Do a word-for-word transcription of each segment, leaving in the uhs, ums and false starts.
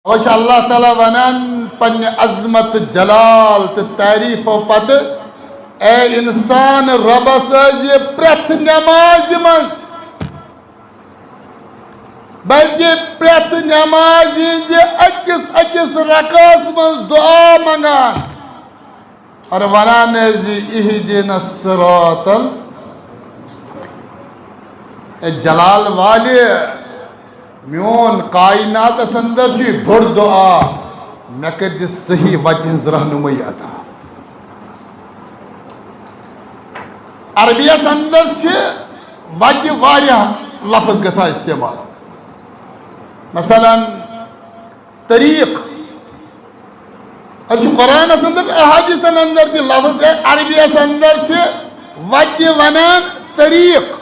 وۄنۍ چھُ اللہ تعالیٰ ونان پننہِ عظمت، جلال تہٕ تعریٖفو پتہٕ، اے انسان، رۄبس ٲسۍ زِ پرٛٮ۪تھ نٮ۪مازِ منٛز، بلکہِ پرٛٮ۪تھ نٮ۪مازِ ہٕنٛزِ أکِس أکِس رکعس منٛز دُعا منٛگان۔ اور ونان ٲسۍ زِ اہدنا الصراط ال-، اے جلال والے، میون کائناتس اندر چھُ یہِ بوٚڑ دُعا، مےٚ کٔرۍ زِ صحیح وتہِ ہٕنٛز رہنمٲیی عطا۔ عربیس اندر چھِ وتہِ واریاہ لفظ گژھان استعمال۔ مثلاً، طریق۔ أسۍ چھِ قرآنس اندر، احادیثن اندر تہِ لفظ، اے عربیس اندر چھِ وتہِ ونان طریق۔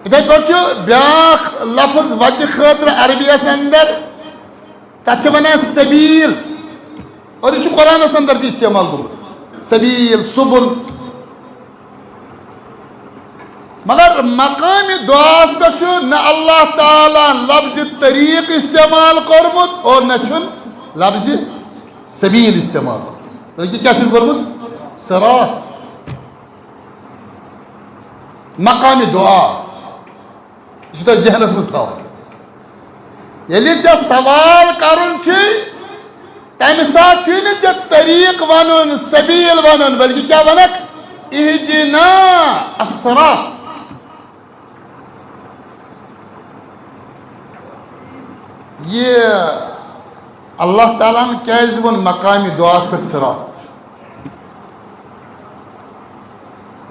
یِتھے پٲٹھۍ چھُ بیٛاکھ لفظ وتہِ خٲطرٕ عربیس اندر، تتھ چھِ ونان سبیل، اور یہِ چھُ قرآنس اندر تہِ استعمال گوٚمُت، سبیل، سبل۔ مگر مقامِ دعاہس پٮ۪ٹھ چھُ نہ اللہ تعالیٰ ہن لفظِ طریق استعمال کوٚرمُت اور نہ چھُن لفظِ سبیل استعمال کوٚرمُت، بلکہِ کیٛاہ چھُن کوٚرمُت؟ صراط۔ مقامِ دعا۔ یہِ چھُ تۄہہِ ذہنس منٛز تھاوُن۔ ییٚلہِ ژےٚ سوال کرُن چھُے، تمہِ ساتہٕ چھُے نہٕ ژےٚ طریق ونُن، سبیل ونُن، بلکہِ کیٛاہ ونکھ؟ اہدنا الصراط۔ یہِ اللہ تعالیٰ ہن کیٛازِ ووٚن مقامِ دعاہس پٮ۪ٹھ صراط؟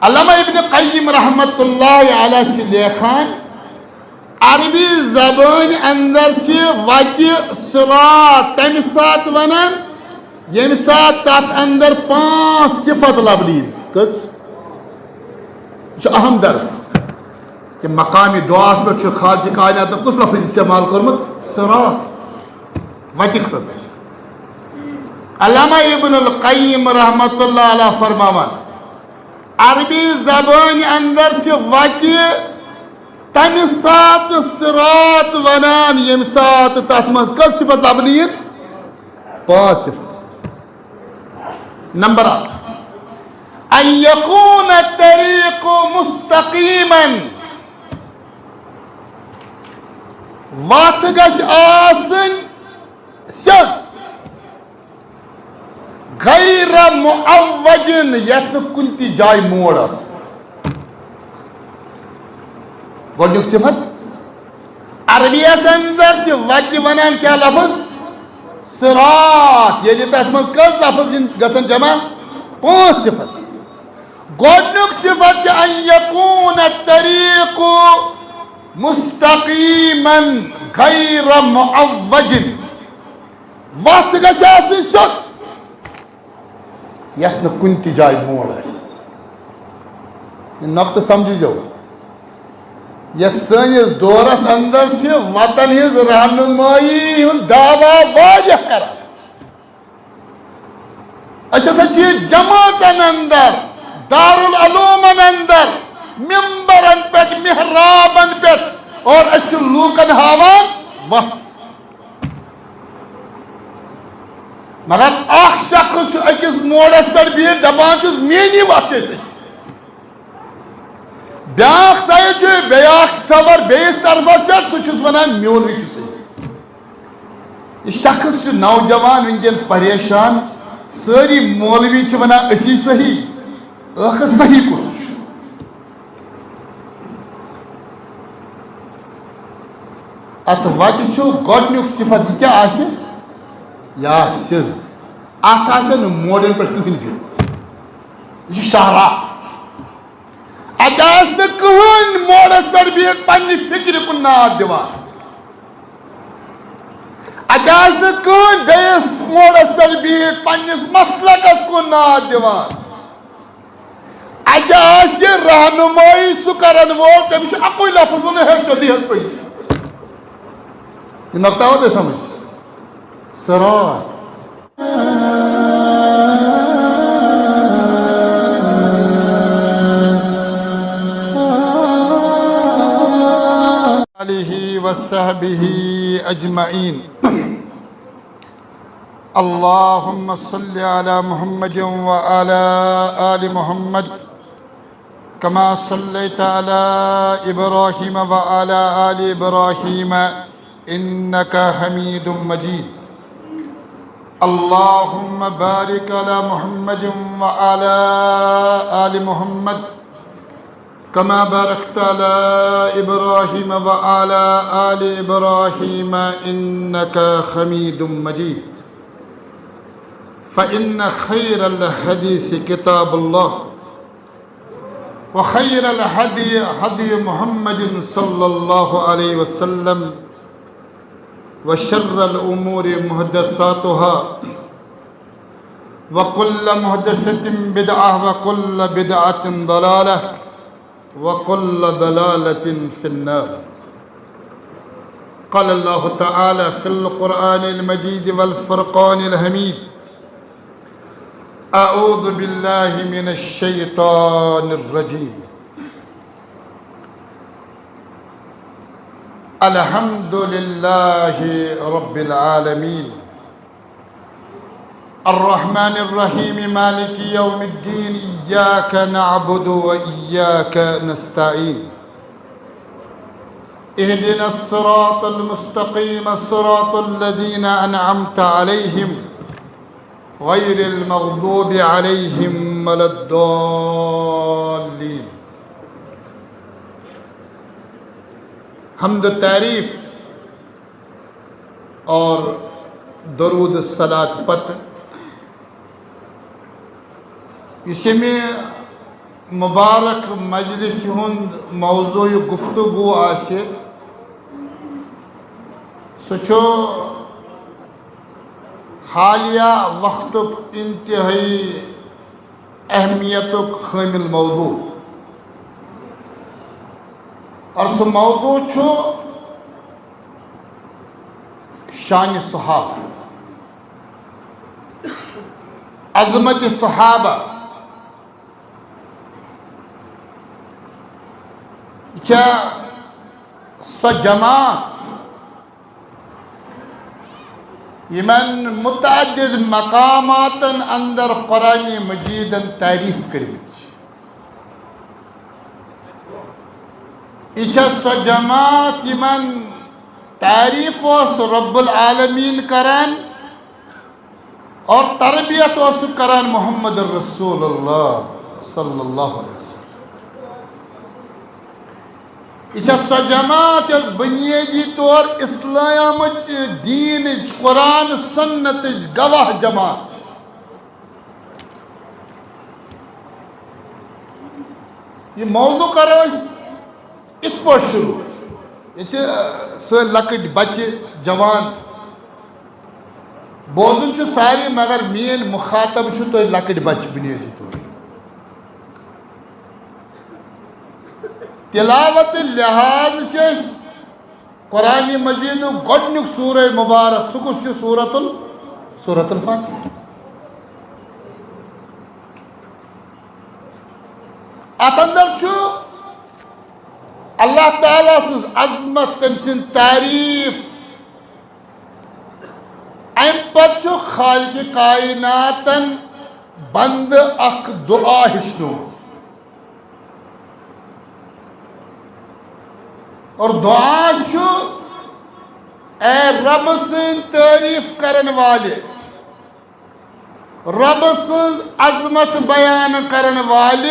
علامہ ابن قیم رحمت اللہ علیہ چھِ لیکھان، عربی زبٲنۍ اندر چھِ وتہِ صراط تمہِ ساتہٕ ونان، ییٚمہِ ساتہٕ تتھ اندر پانٛژھ صفت لبنہٕ یِن۔ کٔژ؟ یہِ چھُ اہم درس۔ کہ مقامِ دعاہس پٮ۪ٹھ چھُ خالقِ کائناتن کُس لفظ استعمال کوٚرمُت؟ صراط۔ وتہِ خٲطرٕ۔ علامہ ابن القیم رحمت اللہ علیہ فرماوان، عربی زبٲنۍ اندر چھِ وتہِ تمہِ ساتہٕ صراط ونان، ییٚمہِ ساتہٕ تتھ منٛز کٔژ صفت لبنہٕ یِن؟ پانٛژھ صفت۔ نمبر اکھ، ان یکون الطریق مستقیما، وتھ گژھِ آسٕنۍ سیٚز، غیر معوجن، یتھ نہٕ کُنہِ تہِ جایہِ موڑ آسہِ۔ گۄڈنیُک صفت، عربیس اندر چھِ وتہِ ونان کیٛاہ لفظ؟ صراط۔ ییٚلہِ تتھ منٛز کٔژ لفظ یِن، گژھن جمع؟ پانٛژھ صفت۔ گۄڈنیُک صفت چھُ ان یکون الطریق مستقیما غیر معوجن۔ وتھ گژھِ آسٕنۍ سیوٚد، یتھ نہٕ کُنہِ تہِ جایہِ موڑ آسہِ۔ یہِ نۄقطہٕ سمجھزیو، یتھ سٲنِس دورس اندر چھِ وتن ہٕنٛز رہنمٲیی ہُنٛد دعویٰ واریاہ کران۔ أسۍ ہسا چھِ جمٲژن اندر، دارالعلومن اندر، ممبرن پٮ۪ٹھ، محرابن پٮ۪ٹھ، اور أسۍ چھِ لوٗکن ہاوان وتھ۔ مگر اکھ شخص چھُ أکِس موڑس پٮ۪ٹھ بِہِتھ دپان چھُس، میٛٲنی وتھ چھےٚ صحیح۔ بیٛاکھ سایڈ چھُ، بیٛاکھ ٹور بیٚیِس طرفس پٮ۪ٹھ، سُہ چھُس ونان، میونٕے چھُ صحیح۔ یہِ شخص چھُ نوجوان وٕنکیٚن پریشان، سٲری مولوی چھِ ونان، أسی صحیح، ٲخٕر صحیح کُس چھُ؟ اتھ وتہِ چھُ گۄڈنیُک صفت، یہِ کیٛاہ آسہِ؟ یہِ آسہِ سیٚز۔ اتھ آسن نہٕ موڑن پٮ۪ٹھ کٕہٕنۍ بِہِتھ۔ یہِ چھُ شاہراہ۔ اتہِ آسہِ نہٕ کٕہٕنۍ موڑس پٮ۪ٹھ بِہِتھ پننہِ فکرِ کُن ناد دِوان۔ اتہِ آسہِ نہٕ کٕہٕنۍ بیٚیِس موڑس پٮ۪ٹھ بِہِتھ پننِس مسلکس کُن ناد دِوان۔ اتہِ آسہِ رہنمٲیی سُہ کرن وول، تٔمِس چھُ اکُے لفظ ونُن، ہے، سیوٚدُے حظ پٔکِو۔ یہِ نۄقطہٕ آوا تۄہہِ سمجھ؟ صراط۔ آله وصحبه أجمعين. اللهم صل على محمد وعلى آل محمد كما صليت على إبراهيم وعلى آل إبراهيم إنك حميد مجيد. اللهم بارك على محمد وعلى آل محمد كما باركت على إبراهيم وعلى آل إبراهيم إنك حميد مجيد. فإن خير الحديث كتاب الله، وخير الهدي هدي محمد صلى الله عليه وسلم، وشر الأمور محدثاتها، وكل محدثة بدعة، وكل بدعة ضلالة، وكل ضلالة في النار. قال الله تعالى في القرآن المجيد والفرقان الحميد: أعوذ بالله من الشيطان الرجيم. الحمد لله رب العالمين، الرحمن الرحيم، مالك يوم الدين، إياك نعبد وإياك نستعين، اهدنا الصراط المستقيم، صراط الذين أنعمت عليهم، غير المغضوب عليهم ولا الضالين. حمد و تعریف اور درود الصلاة پتہٕ، یُس ییٚمہِ مبارک مجلس ہُنٛد موضوع گفتگو آسہِ، سُہ چھُ حالیہ وقتُک انتہائی اہمیتُک حٲمل موضوع۔ اور سُہ موضوع چھُ شان صحابہ، عظمت صحابہ۔ یہِ چھا سۄ جماعت یِمن متعدد مقاماتن اندر قرآن مجیدن تعریف کٔرمٕتۍ چھِ؟ یہِ چھا سۄ جماعت یِمن تعریف اوس رب العالمین کران اور تربیت اوس کران محمد رسول اللہ صلی اللہ علیہ وسلم؟ یہِ چھا سۄ جماعت یۄس بنیٲدی طور اسلامٕچ، دیٖنٕچ، قرآن سنتٕچ گواہ جماعت چھِ؟ یہِ موضوع کرو أسۍ یِتھ پٲٹھۍ شروع۔ ییٚتہِ چھِ، آ، سٲنۍ لۄکٕٹۍ بچہِ، جوان، بوزُن چھُ سارے، مگر میٲنۍ مخاطب چھُ تُہۍ لۄکٕٹۍ بچہِ بنیٲدی طور۔ تلاوت لحاظ چھِ أسۍ قرآن مجیدُک گۄڈٕنیُک سورہ مبارک، سُہ کُس چھُ؟ سورۃ ال-، سورۃ الفاتحہ۔ اتھ اندر چھُ اللہ تعالیٰ سٕنٛز عظمت، تٔمۍ سٕنٛز تعریف۔ امہِ پتہٕ چھُ خالق کائناتن بندٕ اکھ دعا ہیٚچھنومُت۔ اور دعا چھُ، اے رب سٕنٛز تعریف کرن والہِ، رب سٕنٛز عظمت بیان کرن والہِ،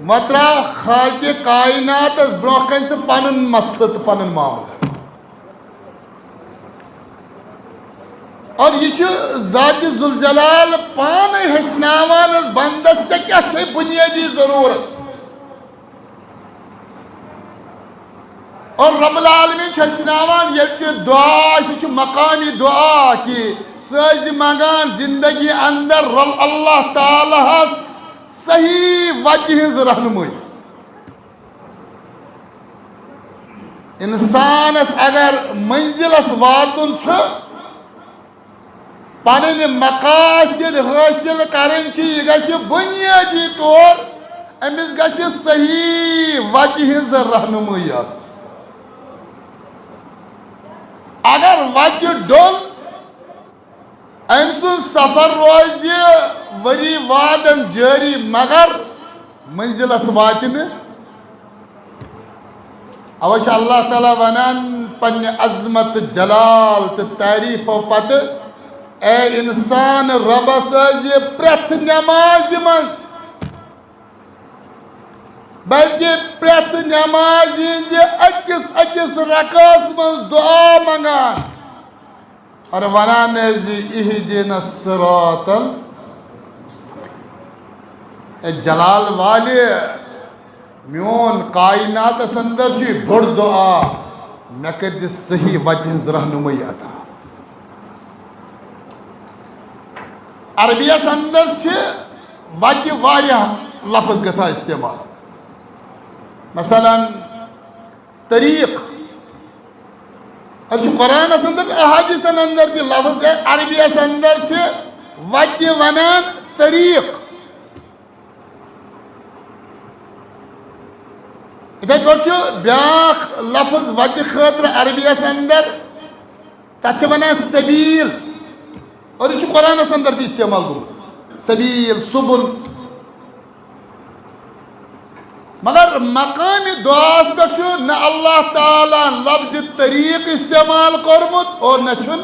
مہ ترٛاو خالق کائناتس برونٛہہ کنہِ ژٕ پنُن مسلہٕ تہٕ پنُن معاملہٕ۔ اور یہِ چھُ ذات ذوالجلال پانے ہیٚچھناوان حظ بندس، ژےٚ کیٛاہ چھے بنیٲدی ضروٗرت؟ اور رب العالمین چھُ ہیٚچھناوان، ییٚلہِ ژےٚ دعا آسہِ، یہِ چھُ مقامی دعا کہِ ژٕ ٲسۍ زِ منٛگان زندگی اندر رل-، اللہ تعالیٰ ہس صحیح وتہِ ہٕنٛز رہنمٲیی۔ انسانس اگر منزلس واتُن چھُ، پنٕنۍ مقاصد حٲصِل کرٕنۍ چھِ، یہِ گژھِ بنیٲدی طور أمِس گژھِ صحیح وتہِ ہٕنٛز رہنمٲیی آسٕنۍ۔ وتہِ ڈوٚل، أمۍ سُنٛد سفر روزِ ؤری وادن جٲری، مگر منزلس واتہِ نہٕ۔ اوے چھُ اللہ تعالیٰ ونان پننہِ عظمت، جلال تہٕ تعریفو پتہٕ، اے انسان، رۄبس ٲسۍ زِ پرٛٮ۪تھ نٮ۪مازِ منٛز، بلکہِ پرٛٮ۪تھ نٮ۪مازِ ہٕنٛدِ أکِس أکِس رکعس منٛز دُعا منٛگان۔ اور ونان ٲسۍ زِ اہدنا الصراط ال-، اے جلال والے، میون کائناتس اندر چھُ یہِ بوٚڑ دُعا، مےٚ کٔرۍ زِ صحیح وتہِ ہٕنٛز رہنمٲیی عطا۔ عربیس اندر چھِ وتہِ واریاہ لفظ گژھان استعمال۔ مثلاً، طریق۔ أسۍ چھِ قرآنس اندر، احادیثن اندر تہِ لفظ، اے عربیس اندر چھِ وتہِ ونان طریق۔ یِتھے پٲٹھۍ چھُ بیاکھ لفظ وتہِ خٲطرٕ عربیس اندر، تتھ چھِ ونان سبیل، اور یہِ چھُ قرآنس اندر تہِ استعمال گوٚمُت، سبیل، سبل۔ مگر مقام دعاہس پٮ۪ٹھ چھُ نہ اللہ تعالیٰ ہن لفظ طریق استعمال کوٚرمُت اور نہ چھُن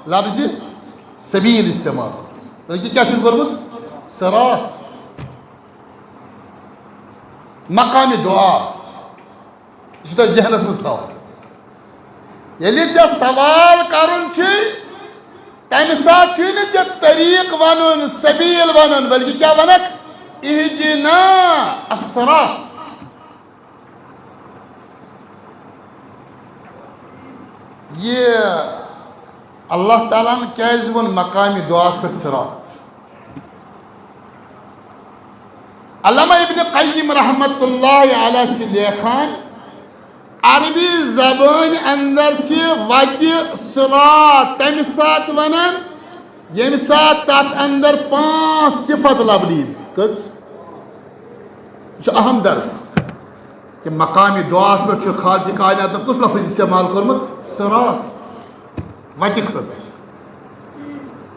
لفظ سبیل استعمال کوٚرمُت، بلکہِ کیٛاہ چھُن کوٚرمُت؟ صراط۔ مقام دعا۔ یہِ چھُ تۄہہِ ذہنس منٛز تھاوُن۔ ییٚلہِ ژےٚ سوال کرُن چھُے، تمہِ ساتہٕ چھُے نہٕ ژےٚ طریق ونُن، سبیل ونُن، بلکہِ کیٛاہ ونکھ؟ اہدنا الصراط۔ یہِ اللہ تعالیٰ ہن کیٛازِ ووٚن مقامِ دعاہس پٮ۪ٹھ صراط؟ علامہ ابن قیم رحمۃ اللہ علیہ چھِ لیکھان، عربی زبٲنۍ اندر چھِ وتہِ صراط تمہِ ساتہٕ ونان، ییٚمہِ ساتہٕ تتھ اندر پانٛژھ صفت لبنہٕ یِن۔ کٔژ؟ یہِ چھُ اہم درس۔ کہ مقامِ دعاہس پٮ۪ٹھ چھُ خالقِ کائناتن کُس لفظ استعمال کوٚرمُت؟ صراط۔ وتہِ خٲطرٕ۔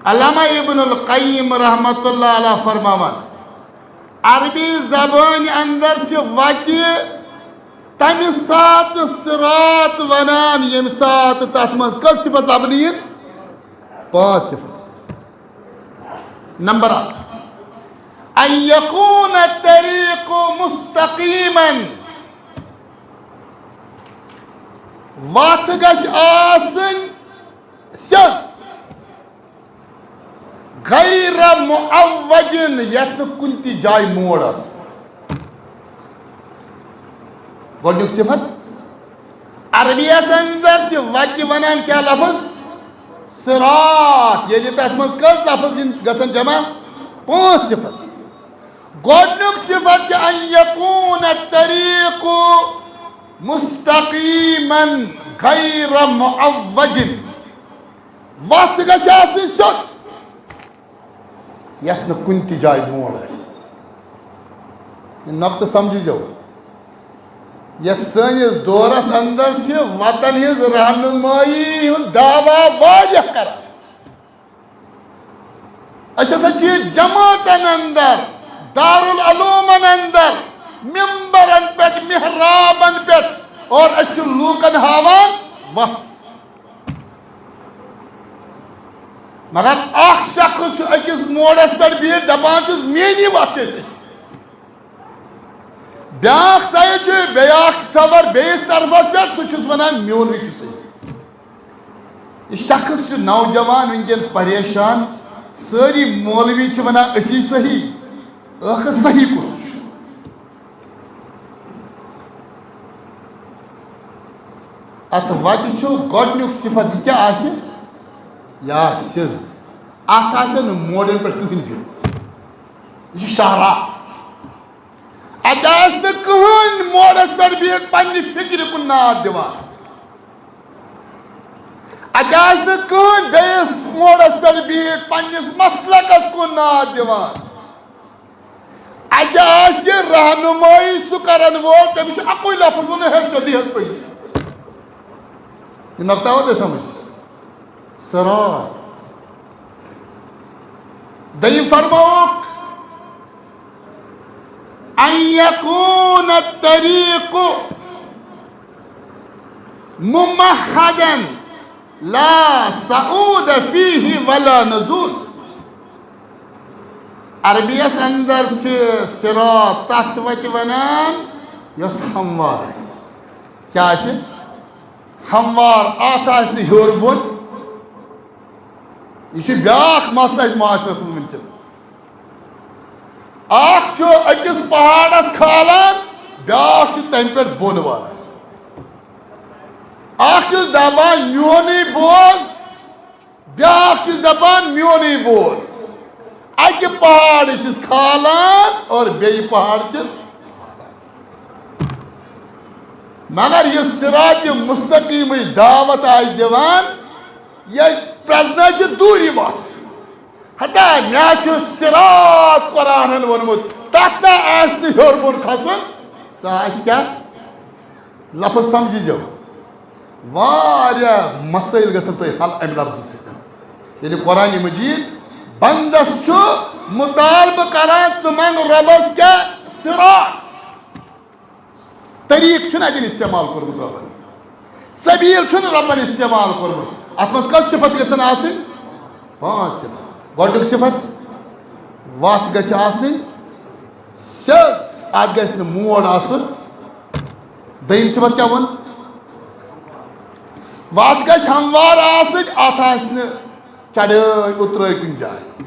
علامہ ابن القیم رحمۃ اللہ علیہ فرماوان، عربی زبٲنۍ اندر چھِ وتہِ تمہِ ساتہٕ صراط ونان، ییٚمہِ ساتہٕ تتھ منٛز کٔژ صفت لبنہٕ یِن؟ پانٛژھ صفت۔ نمبر اکھ، ان یکون الطریق مستقیما، وتھ گژھِ آسٕنۍ سیٚز، غیر معوجن، یتھ نہٕ کُنہِ تہِ جایہِ موڑ آسہِ۔ گۄڈنیُک صفت، عربیس اندر چھِ وتہِ ونان کیٛاہ لفظ؟ صراط۔ ییٚلہِ تتھ منٛز کٔژ لفظ یِن گژھن جمع؟ پانٛژھ صفت۔ گۄڈنیُک صفت چھُ ان یکون الطریق مستقیما غیر معوجن۔ وتھ گژھِ آسٕنۍ سیوٚد، یتھ نہٕ کُنہِ تہِ جایہِ موڑ آسہِ۔ یہِ نۄقطہٕ سمجھزیو۔ یتھ سٲنِس دورس اندر چھِ وتن ہٕنٛز رہنمٲیی ہُنٛد دعویٰ واریاہ کران۔ أسۍ ہسا چھِ جمٲژن اندر، دارالعلومن اندر، ممبرن پٮ۪ٹھ، محرابن پٮ۪ٹھ، اور أسۍ چھِ لوٗکن ہاوان وتھ۔ مگر اکھ شخص چھُ أکِس موڑس پٮ۪ٹھ بِہِتھ دپان چھُس، میٛٲنی وتھ چھےٚ صحیح۔ بیٛاکھ سایڈ چھُ بیٛاکھ خبر بیٚیِس طرفس پٮ۪ٹھ، سُہ چھُس ونان، میونٕے چھُ صحیح۔ یہِ شخص چھُ نوجوان وٕنکیٚن پریشان، سٲری مولوی چھِ ونان أسی صحیح، ٲخٕر صحیح کُس چھُ؟ اتھ وتہِ چھُ گۄڈنیُک صفت، یہِ کیٛاہ آسہِ؟ یہِ آسہِ سیٚز۔ اتھ آسہِ نہٕ موڑن پٮ۪ٹھ کٕہٕنۍ بِہُن۔ یہِ چھُ شاہراہ۔ اتہِ آسہِ نہٕ کٕہٕنۍ موڑس پٮ۪ٹھ بِہِتھ پننہِ فکرِ کُن ناد دِوان۔ اتہِ آسہِ نہٕ کٕہٕنۍ بیٚیِس موڑس پٮ۪ٹھ بِہِتھ پننِس مسلکس کُن ناد دِوان۔ اتہِ آسہِ رہنمٲیی سُہ کرن وول، تٔمِس چھُ اکُے لفظ ونُن، ہے، سیوٚدُے حظ پٔکِو۔ یہِ نۄقطہٕ آوا تۄہہِ سمجھ؟ صراط۔ دوٚیِم فرمووُکھ، ان یکون الطریق ممہدا لا صعود فیہ ولا نزول۔ عربی یس اندر چھِ صراط تتھ وتہِ ونان یۄس ہموار آسہِ۔ کیٛاہ آسہِ؟ ہموار، اتھ آسہِ نہٕ ہیوٚر بۄن۔ یہِ چھُ بیٛاکھ مسلہٕ اَسہِ معاشرس منٛز وٕنکیٚن۔ اکھ چھُ أکِس پہاڑس کھالان، بیٛاکھ چھُ تَمہِ پٮ۪ٹھ بۄن والان۔ اکھ چھُس دپان، "میونُے بوز"، بیٛاکھ چھُس دپان، "میونُے بوز"۔ اکہِ پہاڑٕ چھِس کھالان اور بیٚیہِ پہاڑٕ چھِس۔ مگر یُس صراط مستقیمٕچ دعوت آسہِ دِوان، یہِ پرٛزنٲوِتھ دوٗری وَتھ۔ ہتا مےٚ چھُ صراط قرآنن ووٚنمُت، تَتھ نہ آسہِ نہٕ ہیوٚر بۄن کھسُن، سُہ آسہِ کیٛاہ؟ لفظ سمجھِ زیو۔ واریاہ مسائل گژھن تۄہہِ حل امہِ لفظہٕ سۭتۍ۔ ییٚلہِ قرآن مجید بندس چھُ مطالبہٕ کران، ژٕ منگ رۄبس کیٛاہ؟ صراط۔ طریق چھُنہٕ اتٮ۪ن استعمال کوٚرمُت رۄبن۔ سبیل چھُنہٕ رۄبن استعمال کوٚرمُت۔ اتھ منٛز کٔژ صفت گژھن آسٕنۍ؟ پانٛژھ صفت۔ گۄڈٕنیُک صفت، وتھ گژھِ آسٕنۍ سیٚز، اتھ گژھِ نہٕ موڑ آسُن۔ دوٚیِم صفت کیٛاہ ووٚن؟ وتھ گژھِ ہموار آسٕنۍ، اتھ آسہِ نہٕ چڑٲے اُترٲے کُنہِ جایہِ۔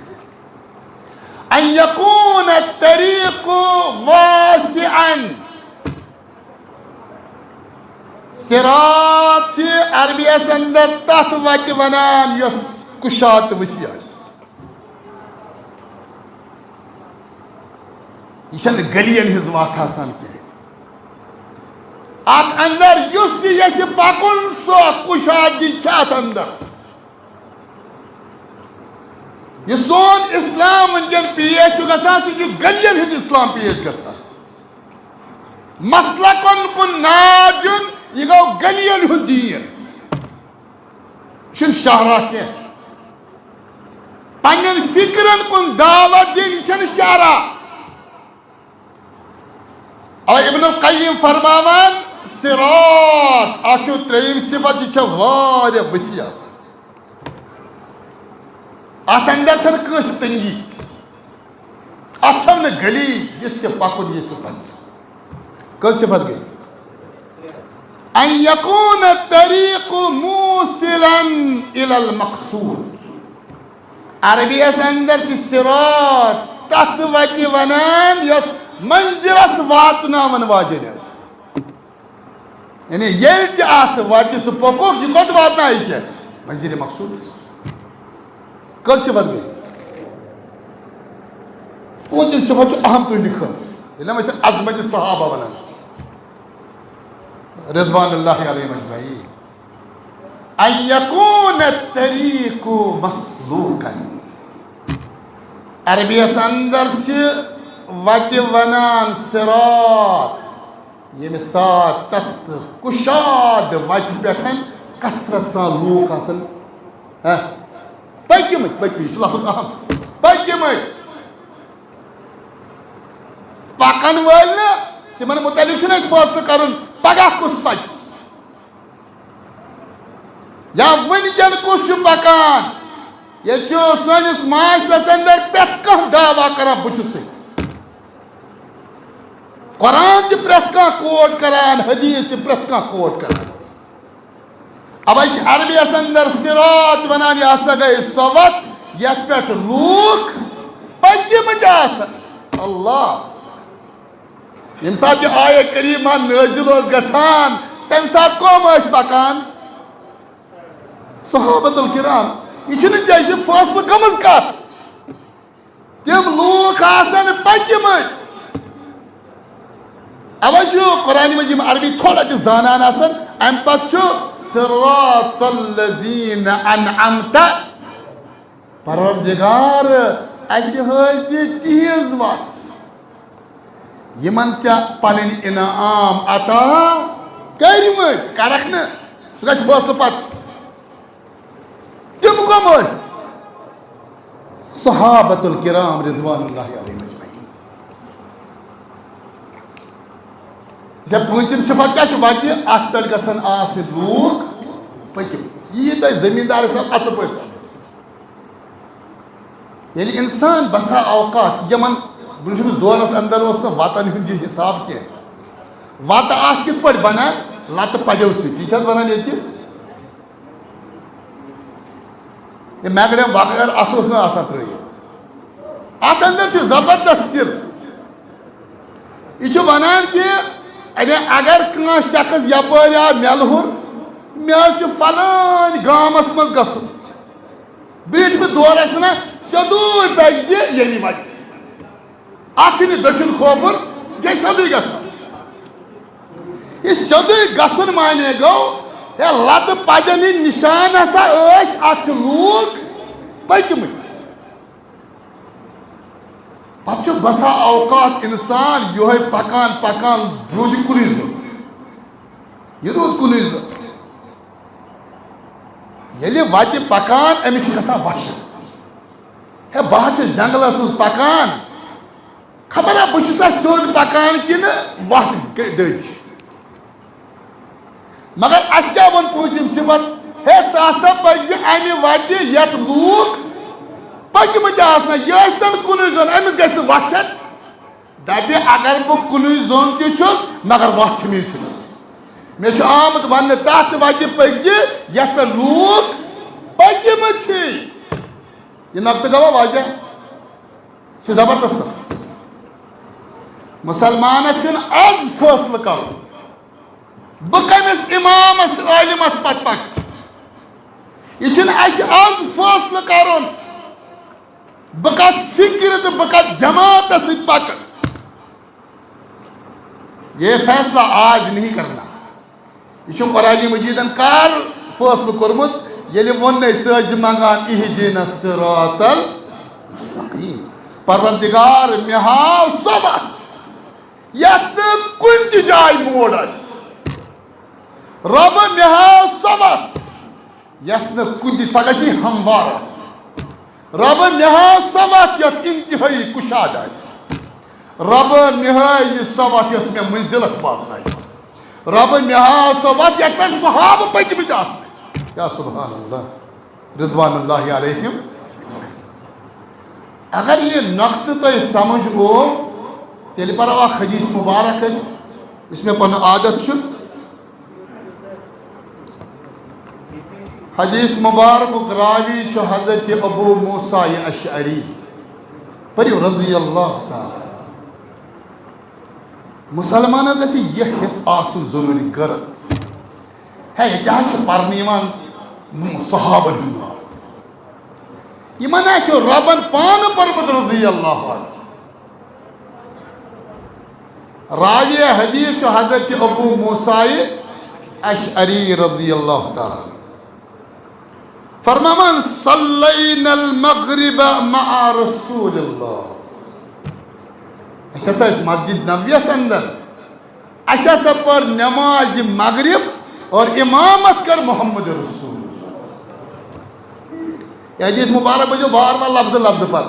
ان یکون الطریق واسعا۔ صراط چھِ عربی یس اندر تتھ وتہِ ونان یۄس کُشاد تہٕ وسیع آسہِ۔ یہِ چھنہٕ گلین ہٕنٛز وتھ آسان کینٛہہ۔ اتھ اندر یُس تہِ یژھِ پکُن، سۄ کُشادگی چھِ اتھ اندر۔ یہِ سون اسلام وٕنکیٚن پیش چھُ گژھان، سُہ چھُ گلین ہُنٛد اسلام پیش گژھان۔ مسلکن کُن ناد دیُن، یہِ گوٚو گلین ہُنٛد دیٖن۔ یہِ چھُنہٕ شاہراہ کینٛہہ۔ پننٮ۪ن فکرن کُن دعوت دِنۍ، یہِ چھَنہٕ شاہراہ۔ اور ابن القیم فرماوان، صراط، اتھ چھُ ترٛیٚیِم صفت، یہِ چھےٚ واریاہ وسیع آسان۔ اتھ اندر چھنہٕ کٲنٛسہِ تنگی، اتھ چھم نہٕ گلی، یُس تہِ پکُن یہِ سُہ پکہِ۔ کٔژ صفت گٔے؟ ان یکون الطریق موصلا الی المقصود۔ عربی یس اندر چھِ صراط تتھ وتہِ ونان یۄس منزلس واتناون واجیٚنۍ آسہِ۔ یعنی ییٚلہِ تہِ اتھ وتہِ سُہ پوٚکُکھ، یہِ کوٚت واتنایہِ ژےٚ؟ منزل مقصود۔ کٔژ صفت گٔے؟ پوٗنٛژِم صفت چھُ اہم تُہنٛدِ خٲطرٕ۔ ییٚلہِ نہٕ وۄنۍ عظمت صحابہ ونان، رضوان اللہ علیہم اجمعین۔ ان یکون الطریق مسلوکا۔ عربی یس اندر چھِ وتہِ ونان صراط، ییٚمہِ ساتہٕ تتھ کُشاد وتہِ پٮ۪ٹھ کثرت سان لوٗکھ آسن، ہہ، پٔکۍمٕتۍ، پٔکۍمٕتۍ، یہِ چھُ لفظ اہم، پٔکۍمٕتۍ۔ پکن وٲلۍ نہٕ، تِمن متعلق چھُنہٕ اَسہِ فٲصلہٕ کرُن، پگاہ کُس پکہِ۔ یا وٕنکیٚن کُس چھُ پکان؟ ییٚتہِ چھُ سٲنِس معاشرس اندر پرٛٮ۪تھ کانٛہہ دعویٰ کران، "بہٕ چھُسٕے۔" قرآن تہِ پرٛٮ۪تھ کانٛہہ quote کران، حدیث تہِ پرٛٮ۪تھ کانٛہہ quote کران۔ اَوَے چھِ عربی یَس اندر صراط ونان، یہِ ہسا گٔے سۄ وَتھ یَتھ پٮ۪ٹھ لوٗکھ پٔکۍمٕتۍ آسن۔ اللہ! ییٚمہِ ساتہٕ یہِ آیت کریمہ نٲزِل اوس گژھان، تَمہِ ساتہٕ کٕم ٲسۍ پکان؟ صحابۃ الکرام۔ یہِ چھُنہٕ ژےٚ، یہِ چھِ فٲصلہٕ گٔمٕژ کتھ۔ تِم لوٗکھ آسن پٔکۍمٕتۍ۔ اَوَے چھُ قرآنِ مجیٖد، یِم عربی تھوڑا تہِ زانان آسن، اَمہِ پتہٕ چھُ صراط الذین انعمت۔ پروردگار، اسہِ ہٲوزِ تِہنٛز وتھ، یِمن ژےٚ پنٕنۍ انعام عطا کٔرمٕتۍ۔ کرکھ نہٕ، سُہ گژھِ فٲصلہٕ پتہٕ۔ تِم کم ٲسۍ؟ صحابۃ الکرام رضوان اللہ علیہم اجمعین۔ ژےٚ پوٗنٛژِم صفت کیٛاہ چھِ؟ وَتہِ اَتھ پٮ۪ٹھ گژھن آسٕنۍ لوٗکھ پٔکِتھ۔ یہِ یی تۄہہِ زٔمیٖندار حساب اَصٕل پٲٹھۍ سمجھ۔ ییٚلہِ اِنسان بسا اوقات یِمن برٛونٛٹھمِس دورس اندر اوس نہٕ وَتن ہُنٛد یہِ حساب کینٛہہ۔ وَتہٕ آسہٕ کِتھ پٲٹھۍ بنان؟ لَتہٕ پَجو سۭتۍ۔ یہِ چھِ حظ وَنان ییٚتہِ؟ یہِ میگڑیم وغٲر اَتھ اوس نہٕ آسان ترٛٲیِتھ۔ اَتھ اندر چھُ زبردست سِر۔ یہِ چھُ وَنان کہِ اَدٕ اگر کانٛہہ شخص یَپٲرۍ آو مےٚ لُہُر، مےٚ حظ چھُ فلٲنۍ گامَس منٛز گژھُن۔ برٛونٛٹھمہِ دورٕ آسہِ نہ سیوٚدُے پَزِ ییٚمہِ وَتہِ۔ اَتھ چھُنہٕ دٔچھُن کھووُر، یہِ چھُ سیوٚدُے گژھُن۔ یہِ سیوٚدُے گژھُن معنی گوٚو، ہے، لَتہٕ پَجَن ہِنٛدۍ نِشان ہسا ٲسۍ، اَتھ چھِ لوٗکھ پٔکۍمٕتۍ۔ پتہٕ چھُ بسا اوقات انسان یِہوٚے پکان پکان روٗدِ کُنُے زوٚن۔ یہِ روٗد کُنُے زوٚن۔ ییٚلہِ وتہِ پکان، أمِس چھِ گژھان وحشت۔ ہے، بہٕ حظ چھُس جنگلس منٛز پکان، خبر ہا بہٕ چھُسا سیوٚد پکان کِنہٕ وتھ گٔے دٔج۔ مگر اَسہِ کیٛاہ ووٚن پوٗنٛژِم صفت؟ ہے، ژٕ ہسا پَزِ اَمہِ وَتہِ یَتھ لوٗکھ پٔکۍمٕتۍ آسَن، یہِ ٲسۍتَن کُنُے زوٚن، أمِس گژھِ نہٕ وَچھَتھ۔ دَپہِ، اگر بہٕ کُنُے زوٚن تہِ چھُس، مگر وَتھ چھِ مےٚ سۭتۍ۔ مےٚ چھُ آمُت وَننہٕ، تَتھ وَتہِ پٔکۍزِ، یَتھ پٮ۪ٹھ لوٗکھ پٔکۍمٕتۍ چھِ۔ یہِ نۄقطہٕ گوٚوا واضح؟ چھِ زبردست نفر۔ مسلمانس چھُنہٕ از فٲصلہٕ کرُن، بہٕ کٔمِس امامس، عٲلمس پتہٕ پکہٕ۔ یہِ چھُنہٕ اسہِ از فٲصلہٕ کرُن، بہٕ کتھ فکرِ تہٕ بہٕ کتھ جماعتس سۭتۍ پکہٕ۔ یہ فیصلہ آج نہیں کرنا۔ یہِ چھُ قرآن مجیدن کر فٲصلہٕ کوٚرمُت، ییٚلہِ ووٚننَے، ژٕ ٲسۍ زِ منٛگان اہدنا الصراط المستقیم۔ پروردگار، مےٚ ہاو سۄ وَتھ، یَتھ نہٕ کُنہِ تہِ جایہِ موڑ آسہِ۔ رۄبہٕ، مےٚ ہاو سۄ وَتھ، یَتھ نہٕ کُنہِ تہِ، سۄ گژھِ ہموار آسٕنۍ۔ رۄبہٕ، مےٚ ہاو سۄ وَتھ، یَتھ انتہٲیی کُشاد آسہِ۔ رۄبہٕ، مےٚ ہٲوۍ یہِ سۄ وَتھ، یۄس مےٚ منزلَس واتنایہِ۔ رۄبہٕ، مےٚ ہاو سۄ وَتھ، یَتھ پٮ۪ٹھ صحابہٕ پٔکۍمٕتۍ آسنَے۔ یا سبحان اللہ، رضوان اللہ علیہم۔ اگر یہِ نۄقطہٕ تۄہہِ سمجھ گوٚو، تیٚلہِ پَرو اَکھ حدیث مبارک أسۍ، یُس مےٚ پَنُن عادت چھُ۔ حدیث مبارکُک راوی چھُ حضرت ابو موسیٰ اشعری۔ پٔرِو، رضی اللہ تعالیٰ۔ مسلمانس گژھِ یہِ حصہٕ آسُن ضروٗری، غٲرت۔ ہے، ییٚتہِ حظ چھُ پرنہٕ یِوان صحابن ہُنٛد ناو۔ یِمن حظ چھُ رۄبن پانہٕ پوٚرمُت، رضی اللہ عنہ۔ راوی حدیث چھُ حضرت ابو موسیٰ اشعری رضی اللہ تعالیٰ عنہ۔ فرماوان، "صلینا المغرب مع رسول اللہ۔" اَسہِ ہسا ٲسۍ مسجد نبویَس اندر، اَسہِ ہسا پٔر نماز مغرب اور امامت کر محمد رسول اللہ۔ یہِ حدیث مبارک بوٗزِو وار وار لفظ لفظ پر۔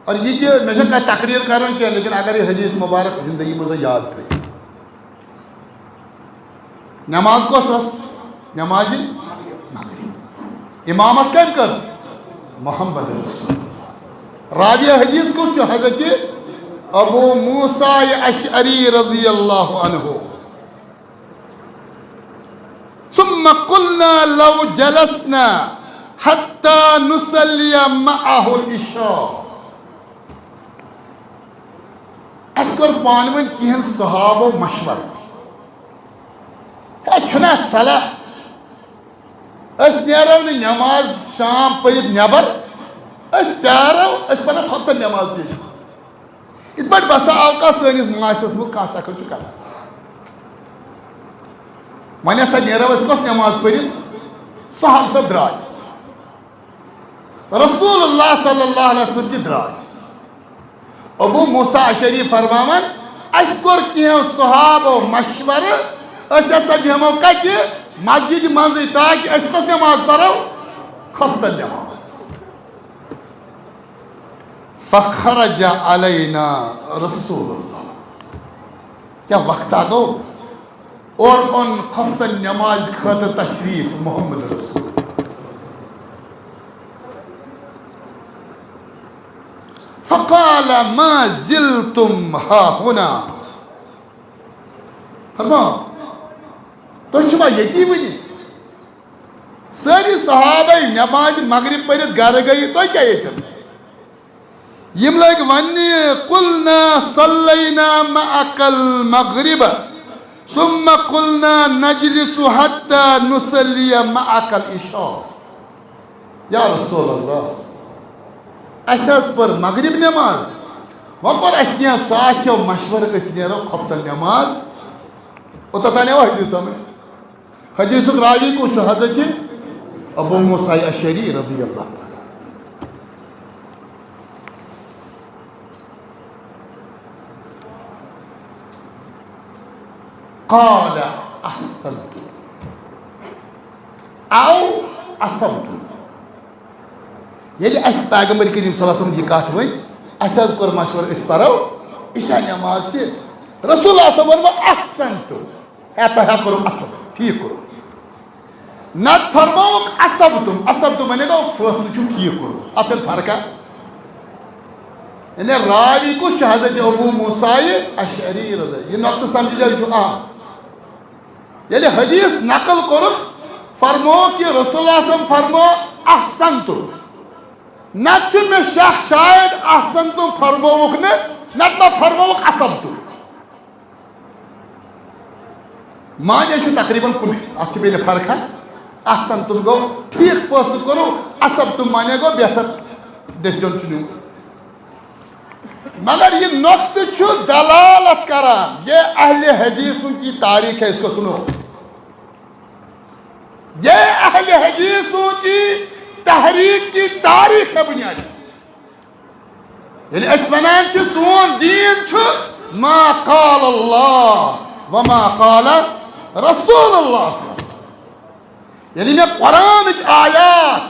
اور یہِ تہِ، مےٚ چھَنہٕ کانٛہہ تقریر کرُن کینٛہہ، لیکن اگر یہِ حدیث مبارک زندگی منٛز یاد تھٲیِو۔ نماز کۄس ٲس؟ نمازِ مغرب۔ امامت کٔمۍ کٔر؟ محمد رسول۔ راوی حدیث کُس چھُ؟ حضرت ابو موسیٰ اشعری رضی اللہ عنہ۔ ثم قلنا لو جلسنا حتى نصلي معه العشاء۔ اَسہِ کوٚر پانہٕ ؤنۍ کینٛہَن صحابو مشورٕ، ہے، چھُنہ صلاح، أسۍ نیرو نہٕ نٮ۪ماز شام پٔرِتھ نٮ۪بر، أسۍ پیارو، أسۍ پَرو خۄفتن نٮ۪ماز تیٚلہِ۔ یِتھ پٲٹھۍ بسا اوقات سٲنِس معاشرس منٛز کانٛہہ تقل چھُ کران۔ وۄنۍ ہسا نیرو أسۍ کۄس نٮ۪ماز پٔرِتھ؟ صحابہٕ صٲب درٛاے۔ رسول اللہ صلی اللہ علیہ وسلم تہِ درٛاے۔ ابو موسیٰ اشعری فرماوان، اَسہِ کوٚر کینٛہہ صحابو مشورٕ، أسۍ ہسا بیٚہمو کتہِ؟ مسجدِ منٛزٕے، تاکہِ أسۍ کۄس نٮ۪ماز پرو؟ خفتن نماز۔ فخرج علینا رسول اللہ۔ کیا وقتہ گوٚو؟ اور اوٚن خفتن نماز خٲطرٕ تشریف محمد رسول۔ فقال ما زلتم ها هنا۔ فرماو، تُہۍ چھِوا ییٚتی وٕنہِ؟ سٲری صحابہ نماز مغرب پٔرِتھ گرٕ گٔیہِ، تُہۍ کیٛاہ ییٚتٮ۪ن؟ یِم لٔگۍ وننہِ، قلنا صلینا معک المغرب ثم قلنا نجلس حتى نصلي معک العشاء۔ یا رسول اللہ، اَسہِ حظ پٔر مغرب نماز، وۄنۍ کوٚر اَسہِ کینٛہہ ساتھیو مشورٕ، أسۍ نیرو خۄفتن نماز۔ اوٚتتھ تانۍ آوا حدیث سمجھ؟ حدیثُک راوی کُس چھُ؟ حضرت ابو موسیٰ اشعری رضی اللہ تعالیٰ۔ قال احسنتم او اصبتم۔ ییٚلہِ اَسہِ پیغمبر کریم صلی اللہ علیہ وسلم یہِ کتھ ؤنۍ، اَسہِ حظ کوٚر مشورٕ، أسۍ پرو عشاء نماز تہِ۔ رسول اللہ صلی اللہ علیہ وسلم ووٚن، احسنتم۔ اے، تۄہہِ ہا کوٚروٕ اصل، ٹھیٖک کوٚروٕ۔ نتہٕ فرمووُکھ، اصبتم۔ اصبتم معنی گوٚو، فٲصلہٕ چھُو ٹھیٖک کوٚرمُت۔ اتھ چھَنہٕ فرقہ۔ یعنی راوی کُس چھُ؟ حضرت ابو موسیٰ اشعری رضی۔ یہِ نۄقطہٕ سمجھِو، یہِ چھُ اہم۔ ییٚلہِ حدیث نقل کوٚرُکھ، فرمووُکھ کہِ رسول اللہ صلی اللہ علیہ وسلم فرموو، احسنتم۔ نتہٕ چھُ مےٚ شک، شاید احسنتم فرمووُکھ نہٕ، نتہٕ ما فرمووُکھ، اصبتم۔ معنی چھُ تقریباً کُنُے، اتھ چھِ بیٚیہِ فرق۔ احسنتم گوٚو ٹھیٖک فٲصلہٕ کوٚروٕ، اصبتم معنی گوٚو بہتر decision چھُ نیُن۔ مگر یہِ نۄقطہٕ چھُ دلالت کران، یہ اہل حدیثوں کی تاریخ ہے، اس کو سنو۔ یہ اہل حدیثوں کی تحریک کی تاریخ ہے بنیادی۔ ییٚلہِ أسۍ ونان چھِ سون دیٖن چھُ ما قال اللہ و ما قال رسول اللہ صلی اللہ علیہ وسلم۔ ییٚلہِ مےٚ قرآنٕچ آیات،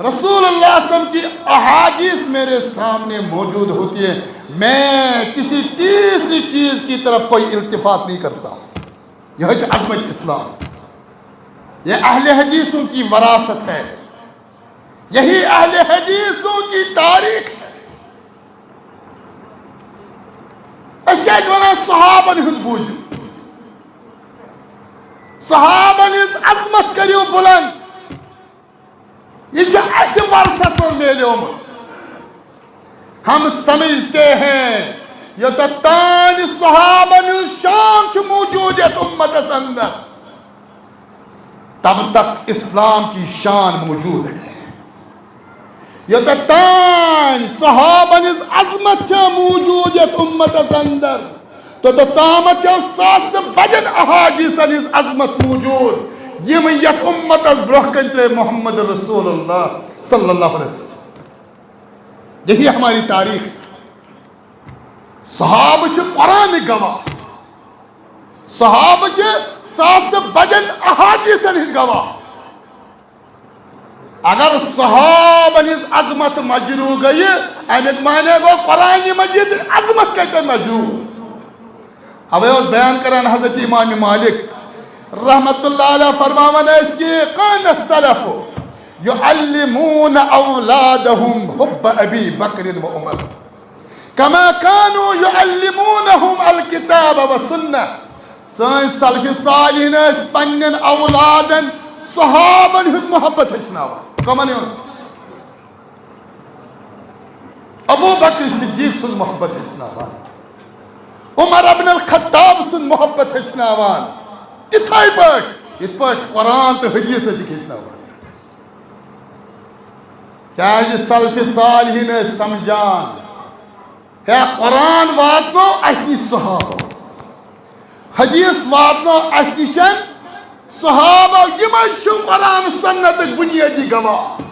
رسول اللہ صلی اللہ علیہ وسلم کی احادیث میرے سامنے موجود ہوتی ہے، میں کسی تیسری چیز کی طرف کوئی التفات نہیں کرتا۔ یہ ہے عظمت اسلام، یہ اہل حدیثوں کی وراثت ہے۔ یہی اہل حدیثوں کی تاریخ ہے۔ أسۍ کیٛازِ وَنان صحابن ہُنٛد بوٗزِو؟ صحابن ہٕنٛز عظمت کٔرِو بُلنٛد۔ یہِ چھُ اَسہِ ورثس منٛز میلیومُت۔ ہم سمجھتے ہیں یوٚتتھ تانۍ صحابن ہٕنٛز شان چھِ موجود یتھ امتس اندر، تب تک اسلام کی شان موجود ہے۔ یوٚتتھ تانۍ صحابن ہٕنٛز عظمت چھےٚ موجود یتھ امتس اندر، توٚتتھ تامتھ چھےٚ ساسہٕ بجن احادیثن ہٕنٛز عظمت موجود، یِم یتھ امتس برونٛہہ کنہِ ترٲے محمد رسول اللہ صلی اللہ علیہ وسلم۔ یہی ہماری تاریخ۔ صحابہ چھِ قرآنٕکۍ گواہ، صحابہ چھِ ساسہٕ بجن احادیثن ہٕنٛدۍ گواہ۔ اگر صحابن ہٕنٛز عظمت مجروح گٔیہِ، امیُک معنی گوٚو قرآن مجیدٕچ عظمت کتہِ گٔے مجروح؟ اوے اوس بیان کران حضرت امام مالک رحمت اللہ علیہ، فرماوان ٲسۍ کہ کان السلف یعلمون اولادهم حب ابی بکر و عمر کما کانوا یعلمونهم الکتاب و سنہ۔ سٲنۍ سلف صالحین ٲسۍ پننٮ۪ن اولادن صحابن ہُنٛد محبت ہیٚچھناوان۔ کمن ہُنٛد؟ ابو بکر صدیق سُنٛد محبت ہیٚچھناوان، عمر ابن الخطاب سُنٛد محبت ہیٚچھناوان، تِتھے پٲٹھۍ یِتھ پٲٹھۍ قرآن تہٕ حدیث ٲسِکھ ہیٚچھناوان۔ کیازِ سلف صالحین ٲسۍ سمجھان، ہے، قرآن واتنو اَسہِ نِش صحابہ، حدیث واتنو اَسہِ نِش صحابہ، یِمے چھِ قرآن سنتٕکۍ بنیٲدی گواہ۔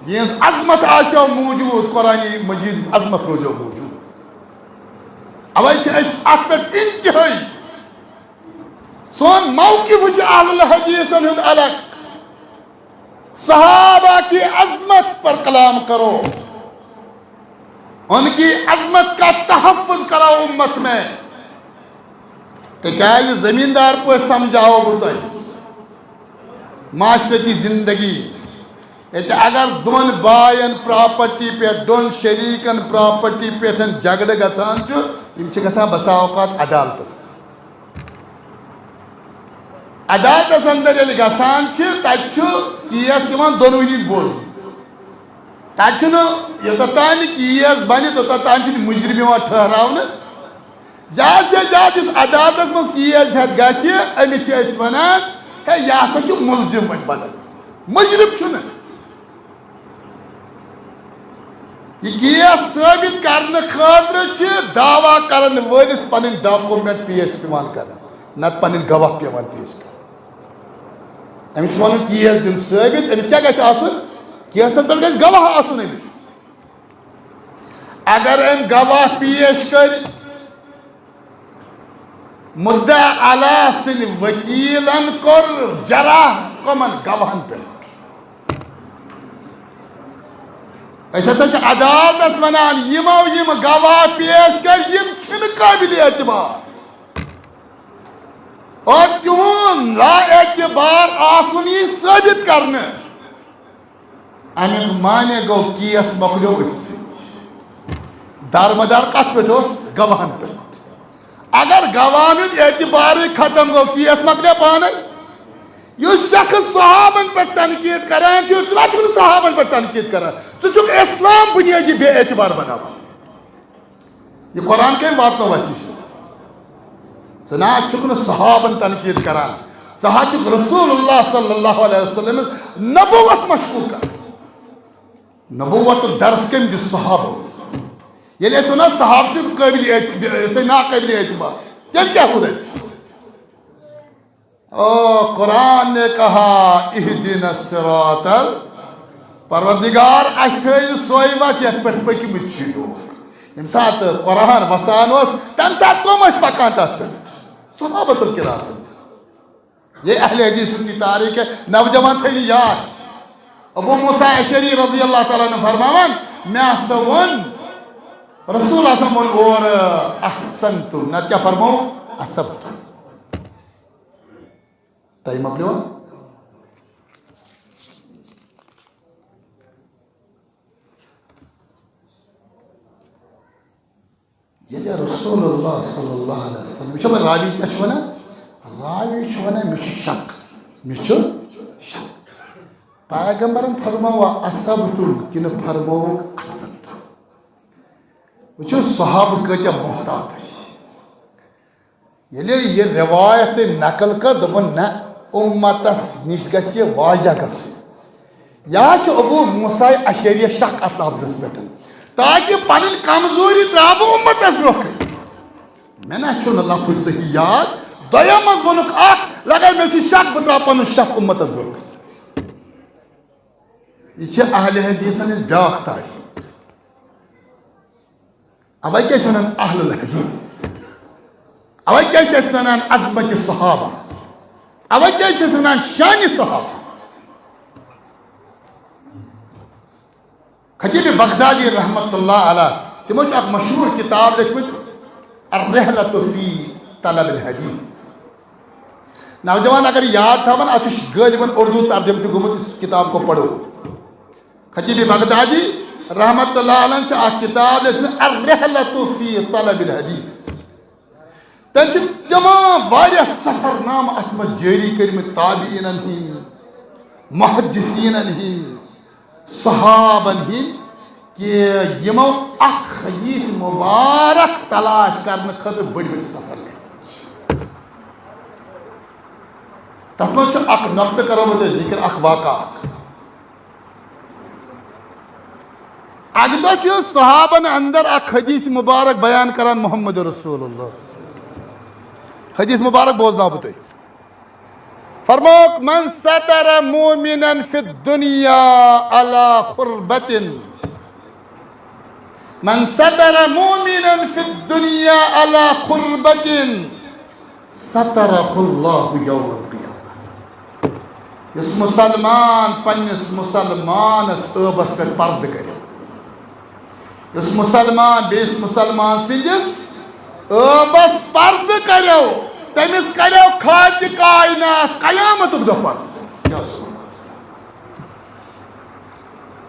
یِہٕنٛز عظمت آسیو موجود، قرآن مجیدٕچ عظمت روزیو موجود۔ اوے چھِ أسۍ اَتھ پٮ۪ٹھ انتہٲئی، سون موقف چھُ اہل الحدیثن ہُنٛد الگ۔ صحابہ کی عظمت پر کلام کرو، ان کی عظمت کا تحفظ کرو امت میں۔ تِکیٛازِ زٔمیٖندار پٲٹھۍ سمجھاوو بہٕ تۄہہِ معاشرتی زندگی۔ ییٚتہِ اگر دۄن باین پراپرٹی پٮ۪ٹھ، دۄن شریٖکن پراپرٹی پٮ۪ٹھ جھگڑٕ گژھان چھُ، یِم چھِ گژھان بسا اوقات عدالتس۔ عدالتس اندر ییٚلہِ گژھان چھِ، تتہِ چھُ کیس یِوان دۄنوٕنی بوزنہٕ۔ تتہِ چھُنہٕ، یوٚتتھ تام نہٕ کیس بنہِ، توٚتتھ تام چھُنہٕ مُجرم یِوان ٹھہراونہٕ۔ زیادٕ سے زیادٕ یُس عدالتس منٛز کیس ہٮ۪تھ گژھِ، أمِس چھِ أسۍ ونان، ہے، یہِ ہسا چھُ مُلزِم وۄنۍ بدل، مُجرم چھُنہٕ۔ یہِ کیس ثٲبت کرنہٕ خٲطرٕ چھِ دعویٰ کرن وٲلِس پنٕنۍ ڈاکومنٹ پیش پٮ۪وان کرٕنۍ، نتہٕ پنٕنۍ گواہ پٮ۪وان پیش کرٕنۍ۔ أمِس چھُ پنُن کیس دیُن ثٲبت، أمِس کیٛاہ گژھِ آسُن؟ کیسن پٮ۪ٹھ گژھِ گواہ آسُن أمِس۔ اگر أمۍ گواہ پیش کٔرۍ، مدعا علیٰ سٕنٛدۍ ؤکیٖلن کوٚر جرح کمن گواہن پٮ۪ٹھ؟ أسۍ ہسا چھِ عدالتس ونان، یِمو یِم گواہ پیش کٔرۍ، یِم چھِنہٕ قٲبل اعتبار۔ اور تِہُنٛد لا اعتبار آسُن یی ثٲبت کرنہٕ۔ امیُک معنی گوٚو، کیس مۄکلیو أتھۍ سۭتۍ۔ دارمدار کتھ پٮ۪ٹھ اوس؟ گواہن پٮ۪ٹھ۔ اگر گواہن ہُنٛد اعتبارٕے ختم گوٚو، کیس مۄکلیو پانے۔ یُس شخص صحابن پٮ۪ٹھ تنقید کران چھُ، ژٕ ما چھُکھ نہٕ صحابن پٮ۪ٹھ تنقید کران، ژٕ چھُکھ اسلام بنیٲدی بے اعتبار بناوان۔ یہِ قرآن کٔمۍ واتنوو اَسہِ نِش؟ ژٕ نہ حظ چھُکھ نہٕ صحابن تنقید کران، ژٕ حظ چھُکھ رسول اللہ صلی اللہ علیہ وسلم نبوت مشکوک کران۔ نبوتُک درس کٔمۍ دیُت؟ صحابو۔ ییٚلہِ أسۍ وَنو صحابہٕ چھِ قٲبلِ اعت-، یہِ ہسا ناقٲبلِ اعتبار، تیٚلہِ کیٛاہ گوٚو تَتہِ؟ او، قرآن نے کہا، اہدنا الصراط ال-، پروردگار، اَسہِ ہٲیِو سۄے وَتھ یَتھ پٮ۪ٹھ پٔکۍمٕتۍ چھِ لوٗکھ۔ ییٚمہِ ساتہٕ قرآن وَسان اوس، تَمہِ ساتہٕ کٕم ٲسۍ پَکان تَتھ پٮ۪ٹھ؟ صحابۃ الکرام۔ یہ اہل حدیث کی تاریخ ہے، نوجوان تھٲیِو یاد۔ ابو موسیٰ اشعری رضی اللہ تعالیٰ عنہ فرماوان، مےٚ ہسا ووٚن، رسول ہسا ووٚن اورٕ، احسنتم، نتہٕ کیٛاہ فرموو؟ اصبتم۔ ٹائم مۄکلیوا؟ ییٚلہِ رسول اللہ صلی اللہ علیہ وسلم، وٕچھو وۄنۍ راوی کیٛاہ چھُ وَنان؟ راوی چھُ وَنان، مےٚ چھُ شک، مےٚ چھُ شک۔ پیغمبرن فرماوا اصبتم کِنہٕ فرمووُکھ احسنتم؟ وٕچھو صحابہٕ کۭتیٛاہ محتاط ٲسۍ۔ ییٚلہِ یہِ روایت تٔمۍ نقل کٔر، دوٚپُن، نہ، اُمتس نِش گژھِ یہِ واضح گژھُن۔ یا چھُ ابو موسیٰ اشعریَس شک اتھ لفظس پٮ۪ٹھ، تاکہ پنٕنۍ کمزوری ترٛاوٕ بہٕ اُمتس برونٛہہ کنہِ۔ مےٚ نہ چھُنہٕ لفظ صحیح یاد۔ دوٚیمس ووٚنُکھ اکھ، لگے مےٚ چھُ شک، بہٕ ترٛاوٕ پنُن شک اُمتس برونٛہہ کنہِ۔ یہِ چھِ اہل حدیثن ہٕنٛز بیٛاکھ تعریف۔ اوے کیٛاہ چھِ ونان اہل الحدیث؟ اوے کیٛاہ چھِ أسۍ ونان عظمت صحابہ؟ اوے کیٛاہ چھِ أسۍ ونان شان صحابہ؟ خطیب بغدادی رحمت اللہ علیہ، تِمو چھِ اکھ مشہوٗر کتاب لیٚچھمٕژ، الرحلۃ فی طلب الحدیث۔ نوجوان اگر یاد تھاون، اتھ چھُ غٲلباً اردو ترجمہٕ تہِ گوٚمُت، اس کتاب کو پڑھو۔ خطیب بغدادی رحمت اللہ علیہ چھِ اکھ کتاب لیٚچھمٕژ، الرحلۃ فی طلب الحدیث۔ تٔمۍ چھِ تمام واریاہ سفر نامہٕ اتھ منٛز جٲری کٔرمٕتۍ، تابعیٖنن ہٕنٛدۍ، محدثیٖنن ہٕنٛدۍ، صحابن ہٕنٛدۍ، کہِ یِمو اکھ حدیث مبارک تلاش کرنہٕ خٲطرٕ بٔڑۍ بٔڑۍ سفر کٔرمٕتۍ چھِ۔ تتھ منٛز چھُ اکھ نۄقطہٕ، کرو بہٕ تۄہہِ ذکر، اکھ واقعہ اکھ۔ اکہِ دۄہ چھُ صحابن اندر اکھ حدیث مبارک بیان کران، محمد رسول اللہ۔ حدیث مبارک بوزناو بہٕ تۄہہِ۔ فرمووُکھ، من ستر مومنا فی الدنیا علی خربۃ، من ستر مومنا فی الدنیا علی خربۃ، سترہ اللہ یوم القیامہ۔ یُس مسلمان پننِس مسلمانس عٲبس پٮ۪ٹھ پردٕ کرِ، یُس مسلمان بیٚیِس مسلمان سٕنٛدِس عٲبس پردٕ کرِ، تٔمِس کرِ خالقِ کائنات قیامتُک دۄہ پردٕ۔ یا سبحان اللہ۔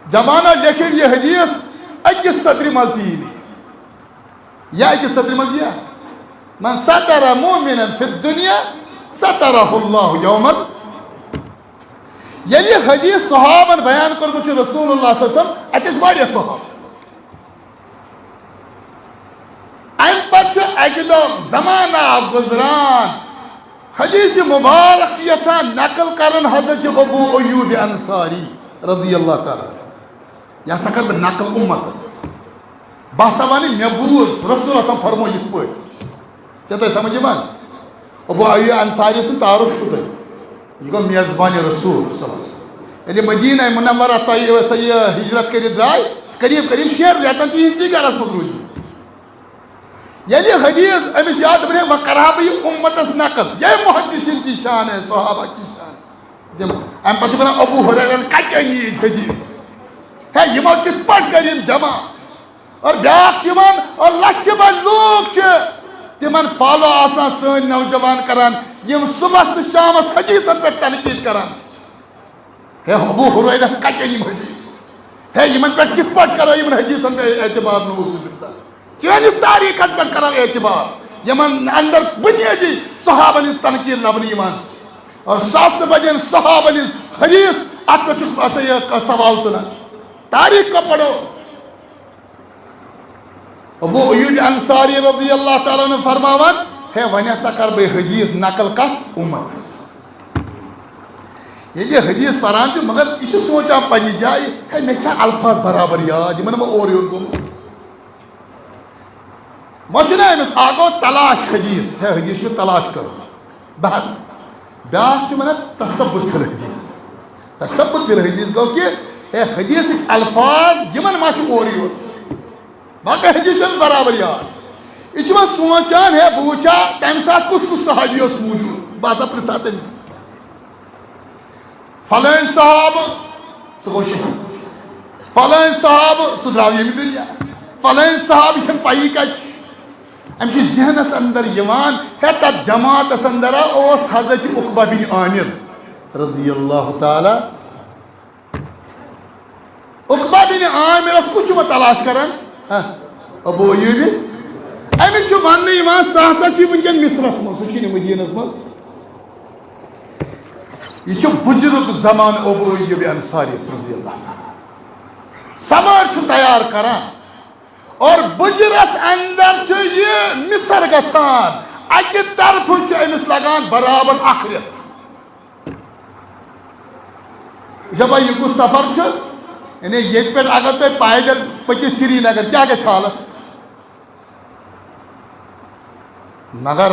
جوانو، لیکھِو یہِ حدیث أکِس سطرِ منٛز تہِ یی۔ یا أکِس سطرِ منٛز یہِ، من ستر مؤمنا فی الدنیا سترہ اللہ یوم ال-، ییٚلہِ یہِ حدیث صحابن بیان کوٚرمُت چھُ رسول اللہ صلی اللہ علیہ وسلم، اَتہِ ٲسۍ واریاہ صحابہٕ۔ اَمہِ پتہٕ چھُ اَکہِ دۄہ زمانہ اکھ گُزران، حدیث مبارک چھُ یژھان نقل کرُن حضرت ابو ایوب انصاری رضی اللہ تعالیٰ عنہ۔ یہِ ہسا کرٕ بہٕ نقل اُمتس۔ بہٕ ہسا ونہٕ، مےٚ بوٗز رسول ہسا فرموو یِتھ پٲٹھۍ۔ ژےٚ تۄہہِ سمجھ یِوان؟ ابو ایوب انصاری سُنٛد تعارُف چھُو تۄہہِ۔ یہِ گوٚو میزبانِ رسول صلی اللہ علیہ وسلم۔ ییٚلہِ مدینہ منورہ تۄہہِ یہِ ہسا یہِ ہجرت کٔرِتھ درٛاے، قریب قریب شیٚن رٮ۪تن چھِ یِہِنٛدسٕے گرس منٛز روٗدمُت۔ ییٚلہِ یہِ حدیث أمِس یاد، دوٚپُن، ہے، وۄنۍ کرٕ ہا بہٕ یہِ اُمتس نقل۔ یہِ محدثین کی شان ہے، صحابہ کی شان۔ تِم، اَمہِ پتہٕ چھِ وَنان، ابو ہریرن کَتہِ أنۍ یہِ حدیث؟ ہے، یِمو کِتھ پٲٹھۍ کٔرۍ یِم جمع؟ اور بیٛاکھ چھِ یِوان، اور لَچھِ بَدۍ لوٗکھ چھِ تِمن follow آسان، سٲنۍ نوجوان کران، یِم صُبحس تہٕ شامس حدیثن پٮ۪ٹھ تنقید کران۔ ہے، ابو ہریرہ کَتہِ أنۍ یِم حدیث؟ ہے، یِمن پٮ۪ٹھ کِتھ پٲٹھۍ کرو یِمن حدیثن پٮ۪ٹھ اعتبار؟ نعوذ باللہ۔ چٲنِس تاریخس پٮ۪ٹھ کرو اعتبار، یِمن اندر بنیٲدی صحابن ہٕنٛز تنقید لبنہٕ یِوان۔ اور ساسہٕ بٔدٮ۪ن صحابن ہٕنٛز حدیث، اتھ پٮ۪ٹھ چھُ ہسا یہِ سوال تُلان۔ تاریخ کو پڑھو۔ ابو ایوب انصاری رضی اللہ تعالیٰ عنہ فرماوان، ہے، وۄنۍ ہسا کرٕ بہٕ حدیث نقل کتھ؟ اُمتس۔ ییٚلہِ یہِ حدیث پران چھُ، مگر یہِ چھُ سونٛچان پننہِ جایہِ، ہے، مےٚ چھا الفاظ برابر یاد، یِمن ما اورٕ یورٕ گوٚمُت؟ وۄنۍ چھُنہ أمِس، اکھ گوٚو تلاش حدیث، ہے، حدیث چھُ تلاش کرُن، بس۔ بیٛاکھ چھُ ونان تثبت فی الحدیث۔ تثبت فی الحدیث گوٚو کہِ، ہے، حدیثٕکۍ الفاظ، یِمن ما چھُ اورٕ یورٕ؟ باقٕے حدیث چھُ أمِس برابر یاد۔ یہِ چھُ وۄنۍ سونٛچان، ہے، بہٕ وٕچھا تَمہِ ساتہٕ کُس کُس صحابی اوس موٗجوٗد، بہٕ ہسا پرٛژھا تٔمِس۔ فلٲنۍ صحابہٕ، سُہ گوٚو شہیٖد۔ فلٲنۍ صحابہٕ، سُہ درٛاو ییٚمہِ دُنیا۔ فلٲنۍ صحابہٕ، یہِ چھَنہٕ پَیی کَتہِ چھُ۔ أمِس چھُ ذہنَس اندر یِوان، ہے، تَتھ جماعتَس اندر اوس حضرت عقبہ بن عامر رضی اللہ تعالیٰ۔ عقبہ بن عامرس کُس چھُ وۄنۍ تلاش کران؟ ہہ؟ ابو ایوب۔ أمِس چھُ وننہٕ یِوان، سُہ ہسا چھُ وٕنکیٚن مصرس منٛز، سُہ چھُنہٕ مدینس منٛز۔ یہِ چھُ بُجرُک زمانہٕ ابو ایوب انصاری رضی اللہ تعالیٰ۔ سوٲرۍ چھُ تیار کران اور بُجرس اندر چھُ یہِ مصر گژھان۔ اکہِ طرفہٕ چھُ أمِس لگان برابر اکھ رٮ۪تھ۔ وٕچھا بھائی، یہِ کُس سفر چھُ؟ یعنی ییٚتہِ پٮ۪ٹھ اگر تُہۍ پیدل پٔکِو سرینگر، کیٛاہ گژھِ حالت؟ مگر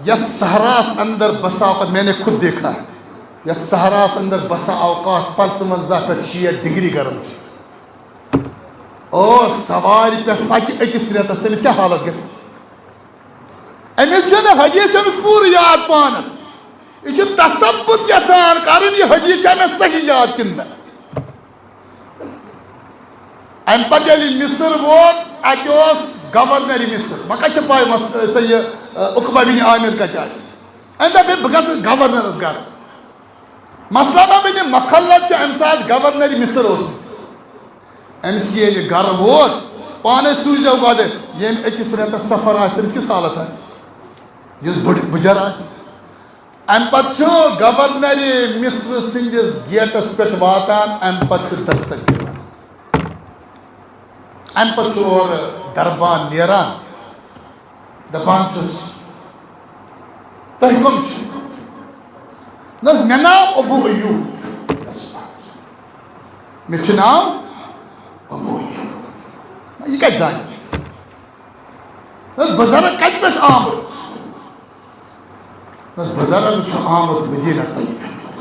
یتھ صحراہس اندر بسا اوقات، میں نے خود دیکھا ہے، یتھ صحراہس اندر بسا اوقات پنٛژونزہ پٮ۪ٹھ شیٹھ ڈگری گرم چھُ۔ اور سوارِ پٮ۪ٹھ پکہِ أکِس رٮ۪تس، تٔمِس کیٛاہ حالت گژھِ؟ أمِس چھُنہٕ حدیث أمِس پوٗرٕ یاد پانس۔ یہِ چھُ تثبت یژھان کرُن، یہِ حدیث چھا مےٚ صحیح یاد کِنہٕ نہ۔ امہِ پتہٕ ییٚلہِ مصر ووت، اتہِ اوس گورنر مصر۔ مےٚ کتہِ چھِ پاے مس-، سا یہِ، ا، عقبہ بن عامر کتہِ آسہِ؟ أمۍ دوٚپ، ہے، بہٕ گژھٕ گورنرس گرٕ۔ مسلمہ بن مخلد چھُ امہِ ساتہٕ گورنر مصر اوسمُت۔ أمِس ییٚلہِ گرٕ ووت، پانے سوٗزیو گۄڈٕ، ییٚمۍ أکِس رٮ۪تس سفر آسہِ، تٔمِس کِژھ حالت آسہِ؟ یُس بُڈ-، بُجر آسہِ۔ امہِ پتہٕ چھُ گورنر مصر سٕنٛدِس گیٹس پٮ۪ٹھ واتان، امہِ پتہٕ چھُ دستک دِوان۔ امہِ پتہٕ چھُ اورٕ دربان نیران، دپان چھُس، "تُہۍ کٕم چھِو؟" نہ حظ، مےٚ ناو ابو ایوب۔ مےٚ چھُ ناو ابو ایوب۔ نہ، یہِ کتہِ زانہِ؟ نہ حظ، بُزرگ کتہِ پٮ۪ٹھ آمُت؟ نہ حظ، بُزرگ چھُ آمُت مدینہ طیبہ پٮ۪ٹھ۔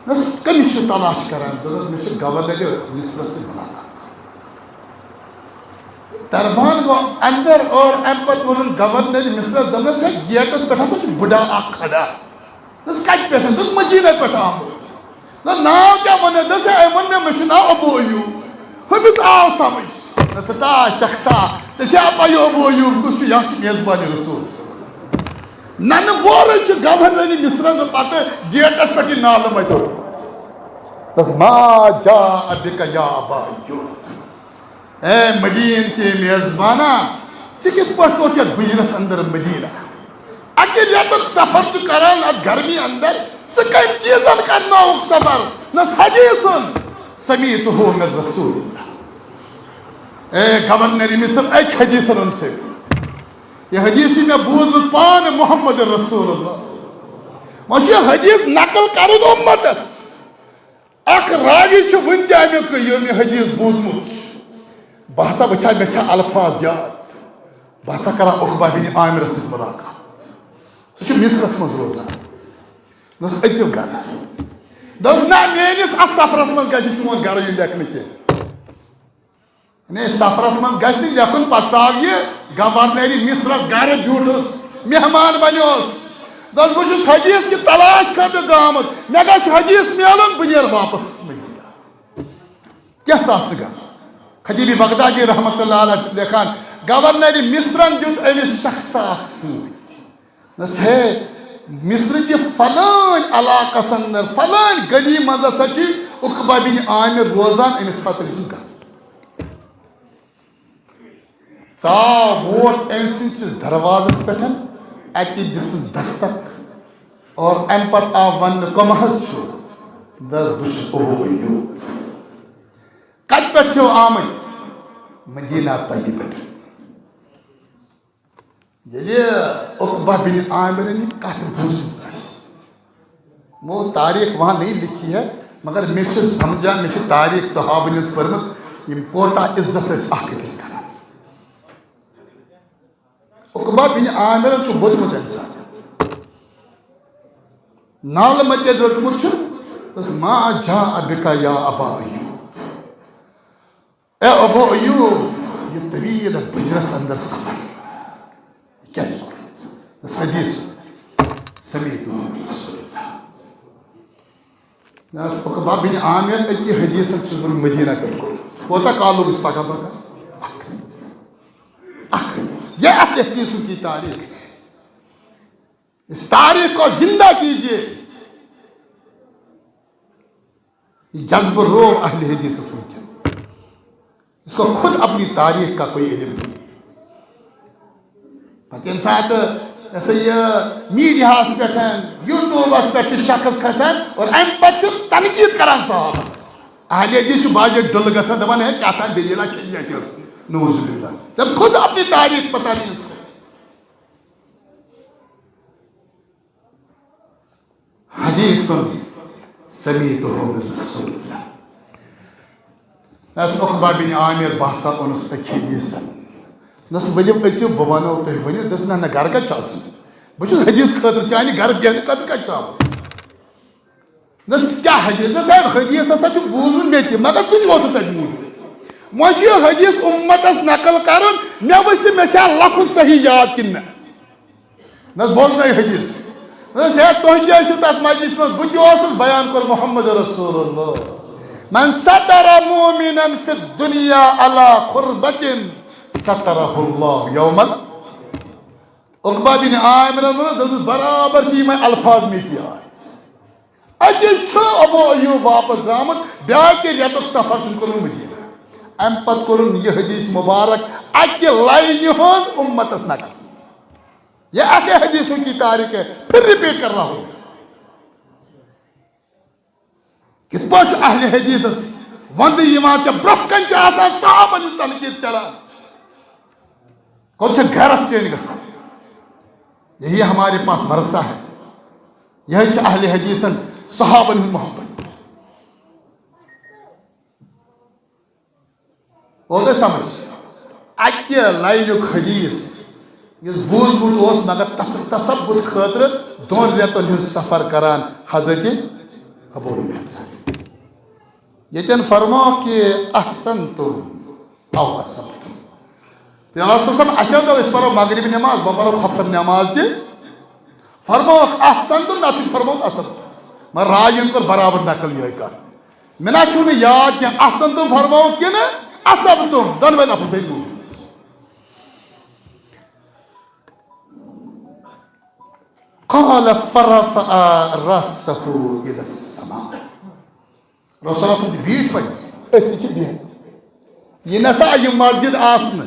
نہ حظ، کٔمِس چھُ تلاش کران؟ دوٚپنس، مےٚ چھُ گورنر مصرس سۭتۍ ملاقات۔ دربان گوٚو اندر اور امہِ پتہٕ ووٚنُن گورنر مصرس، دوٚپنس، ہے، گیٹس پٮ۪ٹھ ہسا چھُ بُڈا اکھ کھڑا۔ دوٚپُس، "کَتہِ پٮ۪ٹھ؟" دوٚپُس، "مدیٖنہ پٮ۪ٹھ آمُت۔" دوٚپُس، "ناو کیٛاہ وَنان؟" دوٚپُس، "ہے، ووٚن مےٚ، مےٚ چھُ ناو ابو ایوب۔" ہُمِس آو سمجھ۔ دوٚپُس، "ہتا شخصا، ژےٚ چھےٚ پَے یہِ ابو ایوب کُس چھُ؟ یہِ چھُ میزبانِ رسول صلی اللہ علیہ وسلم۔" ننہٕ وورے چھُ گورنر مصرن پتہٕ گیٹس پٮ۪ٹھ یہِ نالہٕ مَتیومُت۔ دوٚپُس، "ما جاء بک یا ابا ایوب۔" اے مدیٖنہ کے میزبانہ، ژٕ کِتھ پٲٹھۍ ووت یتھ بُجرس اندر مدیٖنہ؟ اکہِ رٮ۪تُک سفر چھُ کران اتھ گرمی اندر، ژٕ کمہِ چیٖزن کرناوُکھ سفر؟ نس حدیث سمیعتہ من رسول اللہ۔ اے گورنر مصر، اکہِ حدیثن اوٚن سۭتۍ۔ یہِ حدیث چھُ مےٚ بوٗزمُت پانہٕ محمد رسول اللہ۔ وۄنۍ چھُ یہِ حدیث نقل کرُن اُمتس۔ اکھ راوی چھُ وُنہِ تہِ امیُک ییٚمۍ یہِ حدیث بوٗزمُت چھُ۔ بہٕ ہسا وٕچھان، مےٚ چھا الفاظ یاد۔ بہٕ ہسا کران عقبہ بن عامرس سۭتۍ ملاقات۔ سُہ چھُ مصرس منٛز روزان۔ دوٚپُس، "أژِو گرٕ۔" دوٚپُس، "نہ، میٲنِس اتھ سفرس منٛز گژھِ چون گرٕ یُن لیکھنہٕ کینٛہہ۔" یعنی سفرس منٛز گژھِ نہٕ لیکھُن، پتہٕ ژاو یہِ گورنر مصرس گرٕ، بیوٗٹھُس، مہمان بنیوس۔ دوٚپُس، "بہٕ چھُس حدیث کہِ تلاش خٲطرٕ درٛامُت، مےٚ گژھِ حدیث میلُن، بہٕ نیرٕ واپس مدینہ۔" کینٛہہ ژاس نہٕ گرٕ۔ خطیب بغدادی رحمتہ اللہ علیہ چھُ لیکھان، گورنر مصرن دیُت أمِس شخص اکھ سۭتۍ۔ نس ہے، مصر کہِ فلٲنۍ علاقس اندر، فلٲنۍ گلی منٛز ہسا چھِ عقبہ بن عامر روزان، أمِس ہاو تٔمۍ سُنٛد گرٕ۔ ژاو، ووت أمۍ سٕنٛدِس دروازس پٮ۪ٹھ، اَتہِ دِژٕس دستک، اور اَمہِ پتہٕ آو وننہٕ، "کۄم حظ چھُو؟" دوٚپُس، "بہٕ چھُس ابو ایوب۔" "کتہِ پٮ۪ٹھ چھِو آمٕتۍ؟" "مدینہ طیبہ پٮ۪ٹھ۔" ییٚلہِ عقبہ بن عامرن یہِ کتھ بوٗزمٕژ آسہِ، وہ تاریخ وہاں نہیں لکھی ہے، مگر مےٚ چھُ سمجھان، مےٚ چھِ تاریخ صحابن ہٕنٛز پٔرمٕژ، یِم کوتاہ عزت ٲسۍ اکھ أکِس کران۔ عقبہ بن عامرن چھُ ووٚدمُت اَمہِ ساتہٕ۔ نالہٕ مَتہِ روٚٹمُت چھُ، دوٚپُس، "ما جاء بک یا ابا ایوب۔" اے ابو ایوب، یہِ طویل بُجرس اندر سفر، یہِ کیازِ کوٚرمُت؟ دوٚپُس، "حدیث سمیعتہ من رسول اللہ۔" نہ حظ، عقبہ بن عامر، أکی حدیثن چھُس بہٕ مدینہ پٮ۪ٹھ کوٚرمُت۔ کوتاہ کال لوٚگُس پکان پکان؟ اکھ حدیث۔ اکھ حدیث۔ یہ اہل حدیثوں کی تاریخ ہے۔ اس تاریخ کو زندہ کیجیے۔ یہ جذبہ رو اہل حدیثس وٕنکٮ۪ن۔ اس کو خود اپنی تاریخ کا کوئی علم نہیں۔ پتہٕ ییٚمہِ ساتہٕ، یہِ ہسا یہِ، میٖڈیاہَس پٮ۪ٹھ، یوٗٹیوٗبَس پٮ۪ٹھ چھُ شخص کھسان اور اَمہِ پتہٕ چھُ تنقیٖد کران صحابہ۔ اہل حدیث چھُ بعض جایہِ ڈُلہٕ گژھان، دَپان، "ہے، کیٛاہ تام دٔلیٖلہ چھےٚ یہِ اَتہِ ٲس؟" نعوذ باللہ۔ جب خود اپنی تاریخ پتہ نہیں اس کو۔ حدیث سمیعتہ من رسول اللہ۔ نس عقبہ بن عامر، بہٕ ہسا اوٚنُس أکۍ حدیثن۔ نس ؤلِو أژِو، بہٕ وَنو تۄہہِ ؤنِو۔ دوٚپُس، "نہ، نہ، گرٕ کَتہِ چھُ اَژُن؟ بہٕ چھُس حدیث خٲطرٕ، چانہِ گرٕ بیٚہنہٕ خٲطرٕ کَتہِ چھُ آمُت؟" دوٚپُس، "کیٛاہ حدیث؟" دوٚپُس، "ہے، حدیث ہسا چھُ بوٗزمُت مےٚ تہِ، مگر ژٕ تہِ اوسُکھ تَتہِ موٗجوٗد۔ وۄنۍ چھُ یہِ حدیث اُمتس نقل کرُن، مےٚ وٕچھ تہٕ مےٚ چھا لفظ صحیح یاد کِنہٕ نہ؟" نہ حظ، بوزنَے حدیث۔ نہ حظ، ہے، تُہۍ تہِ ٲسِو تَتھ مجلسہِ منٛز، بہٕ تہِ اوسُس، بیان کوٚر محمد رسول اللہ۔ "من ستر مؤمنا فی الدنیا علی کربۃ سترہ اللہ یوم ال-" عقبہ بن عامرن ووٚن، دوٚپُس، برابر چھِ یِمَے الفاظ مےٚ تہِ یاد۔ اَتہِ چھُ ابو ایوب واپس درٛامُت، بیٛاکہِ رٮ۪تُک سفر چھُن کوٚرمُت مدینہ۔ اَمہِ پتہٕ کوٚرُن یہِ حدیث مبارک اَکہِ لاینہِ ہٕنٛز اُمتس نقل۔ یہ اہل حدیثوں کی تاریخ ہے، پھر ریپیٹ کر رہا ہوں۔ کِتھ پٲٹھۍ چھُ اہل حدیثس وندٕ یِوان، ژےٚ برونٛہہ کنہِ چھِ آسان صحابن ہٕنٛز تنقیٖد چلان۔ کوٚت چھےٚ غیرت چٲنۍ گژھان؟ یہی ہمارے پاس ورثہ ہے، یہی چھِ اہل حدیثن صحابن ہُنٛد محبت۔ ووت تۄہہِ سمجھ؟ اکہِ لاینُک حدیث یُس بوٗزمُت اوس، مگر تف-، تثبت خٲطرٕ دۄن رٮ۪تن ہُنٛد سفر کران حضرت ابو حنیفہ۔ ییٚتٮ۪ن فرموو کہ احسنتم او اسأتم۔ پیغمبر صلی اللہ علیہ وسلم، اَسہِ حظ دوٚپ، أسۍ پرو مغرب نماز، وۄنۍ پرو خۄفتن نماز تہِ۔ فرمووُکھ احسنتم، نتہٕ چھُکھ فرمووُکھ اسبتم۔ مگر راوین کٔر برابر نقل یِہے کتھ۔ مےٚ نہ چھُو نہٕ یاد کینٛہہ، احسنتم فرمووُکھ کِنہٕ اسبتم، دۄنوَے لفظ ٲسۍ موجود۔ قال فرفع رأسه إلى السماء۔ رسول اللہ صلی اللہ علیہ وسلم چھِ بِہِتھ پٔتۍ، أسۍ تہِ چھِ بِہِتھ۔ یہِ نسا یہِ مسجد آسنہٕ۔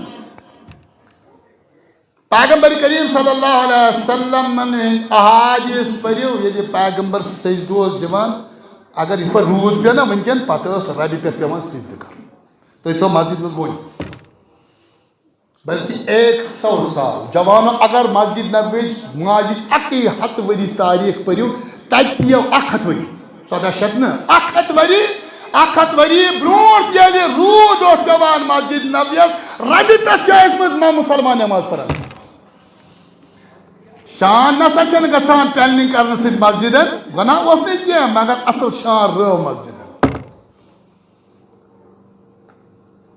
پیغمبر کریم صلی اللہ علیہ وسلم ہٕنٛدۍ احادیث پٔرِو، ییٚلہِ پیغمبر سجدٕ اوس دِوان، اگر یِتھ پٲٹھۍ روٗد پیوٚو نا وٕنکٮ۪ن، پتہٕ ٲس ربہِ پٮ۪ٹھ پٮ۪وان سجدٕ کرُن۔ تُہۍ تھٲیِو مسجد منٛز بوٗزِتھ۔ بلکہ ایک سو سال۔ جوانو، اگر مسجد نبوی مسجد اَکٕے ہَتھ ؤری تاریخ پٔرِو، تَتہِ یِیَو اَکھ ہَتھ ؤری۔ ژۄداہ شیٚتھ نہٕ، اَکھ ہَتھ ؤری، اَکھ ہَتھ ؤری برونٛٹھ ییٚلہِ روٗد اوس پٮ۪وان مسجد نبویَس، ربہِ پٮ۪ٹھ چھِ ٲسمٕتۍ ما-، مُسلمان نٮ۪ماز پَران۔ شان نسا چھَنہٕ گژھان پینلنگ کرنہٕ سۭتۍ مسجدن، گۄناہ اوس نہٕ کینٛہہ، مگر اصل شان رٲو مسجدن۔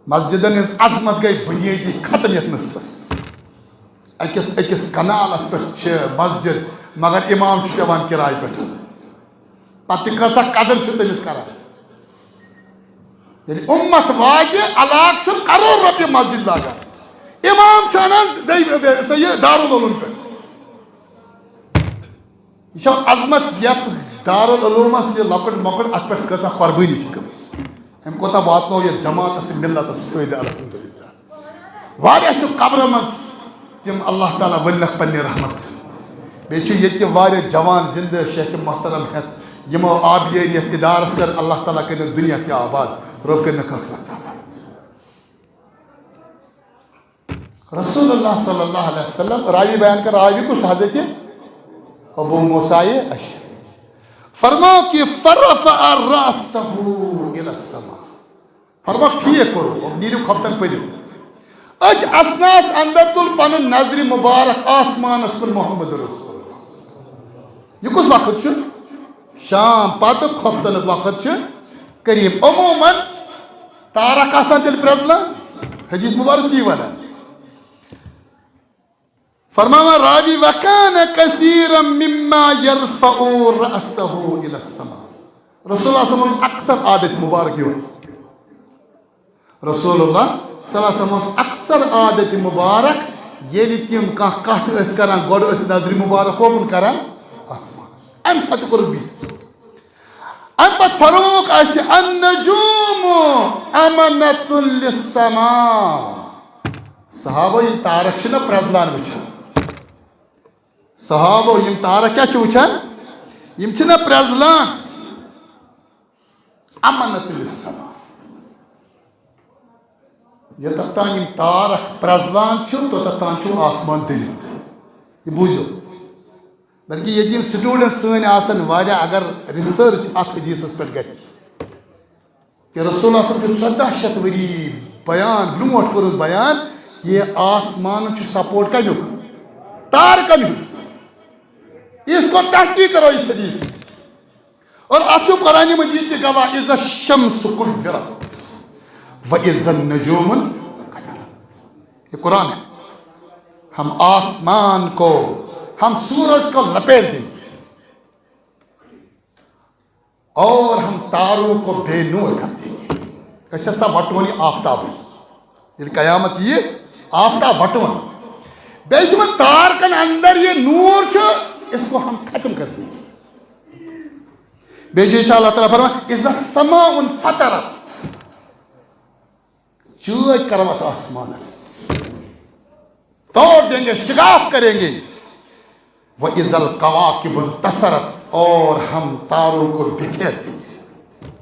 مسجدن ہٕنٛز عظمت گٔے بُنیٲدی ختم یتھ مصرس۔ أکِس أکِس کنالس پٮ۪ٹھ چھِ مسجد، مگر امام چھُ پٮ۪وان کِراے پٮ۪ٹھ۔ پتہٕ تہِ کۭژاہ قدر چھِ تٔمِس کران؟ ییٚلہِ اُمت واتہِ، علاقہٕ چھُ کرور رۄپیہِ مسجد لاگان، امام چھُ انان دٔے-، سا یہِ دارالعلوم پٮ۪ٹھ۔ یہِ چھو عظمت یتھ دارالعلومس، یہِ لۄکُٹ مۄکُٹ، اتھ پٮ۪ٹھ کۭژاہ قۄربٲنی چھِ گٔمٕژ۔ أمۍ کوٗتاہ واتنوو یتھ جماعتس تہٕ ملتس فٲیدٕ، الحمدللہ۔ واریاہ چھِ قبرن منٛز تِم اللہ تعالیٰ ؤلنکھ پننہِ رحمت سۭتۍ۔ بیٚیہِ چھِ ییٚتہِ تہِ واریاہ جوان زندٕ شیخ محترم ہٮ۪تھ، یِمو آبیٲری یتھ ادارس کٔر، اللہ تعالیٰ کٔرِنکھ دُنیا تہِ آباد، رۄب کٔرِنکھ ٲخرت تہِ آباد۔ رسول اللہ صلی اللہ علیہ وسلم، راوی بیان کر، راوی کُس چھُ؟ حضرت ابو موسیٰ اشعری۔ فرماو کہ فرفع رأسہ الی السماء۔ فرماو ٹھیک کوٚرُکھ، نیٖرِو خۄفتن پٔرِتھ۔ أتھۍ اثناہس اندر تُل پنُن نظرِ مبارک آسمانس کُن محمد رسول اللہ۔ یہِ کُس وقت چھُ؟ شام پتہٕ خۄفتنُک وقت چھُ قریب۔ عموماً تارک آسان تیٚلہِ پرٛزلان، حدیث مبارک تی ونان۔ فرماوان راوی، وکان کثیرا مما یرفع رأسہ الی السماء۔ رسول اللہ صلی اللہ علیہ وسلم اوس اکثر عادت مبارک یِہوٚے۔ رسول اللہ صلی اللہ علیہ وسلم اوس اکثر عادت مبارک، ییٚلہِ تِم کانٛہہ کتھ ٲسۍ کران، گۄڈٕ ٲسۍ نظرِ مبارک کوکُن کران؟ آسمانس۔ امہِ ساتہٕ کوٚرُکھ بیٚیہِ۔ امہِ پتہٕ فرمووُکھ اسہِ، النجوم امنۃ للسماء۔ صحابہ، یِم تارک چھِنہ پرٛزلان وٕچھان، صحابہ، یِم تارک کیٛاہ چھِ وٕچھان؟ یِم چھِنہ پرٛزلان۔ امنۃ للسماء۔ یوٚتتھ تام یِم تارک پرٛزلان چھِ، توٚتتھ تام چھُ آسمان دٔرِتھ۔ یہِ بوٗزِو۔ بلکہِ ییٚتہِ یِم student سٲنۍ آسن واریاہ، اگر research اتھ حدیثس پٮ۪ٹھ گژھِ، کہ رسول اللہ صلی اللہ علیہ وسلم چھُ ژۄداہ شیٚتھ ؤری بیان، برونٛٹھ کوٚرُن بیان، کہ آسمان چھُ support کمیُک؟ تارکن ہُنٛد۔ اس کو تحقیق کرو اس حدیث کی۔ اور اتھ چھُ قرآن مجید تہِ گواہ، اذا الشمس کورت و اذا النجوم انکدرت۔ یہ قرآن ہے۔ ہم آسمان کو، ہم سورج کو لپیٹ دیں گے اور ہم تاروں کو بے نور کر دیں گے۔ أسۍ ہسا وٹون یہِ آفتابٕے۔ ییٚلہِ قیامت یِیہِ، آفتاب وٹون۔ بیٚیہِ چھُ یِمن تارکن اندر یہِ نور چھُ، اس کو ہم ختم کر دیں گے۔ بیٚیہِ چھُ انشاءاللہ تعالیٰ فرمان، اذا السماء انفطرت۔ چٲدۍ کرو اتھ آسمانس، توڑ دیں گے، شگاف کریں گے۔ وَإِذَا الْكَوَاكِبُ انْتَثَرَتْ، اور ہم تاروں کو بکھیر دیں گے۔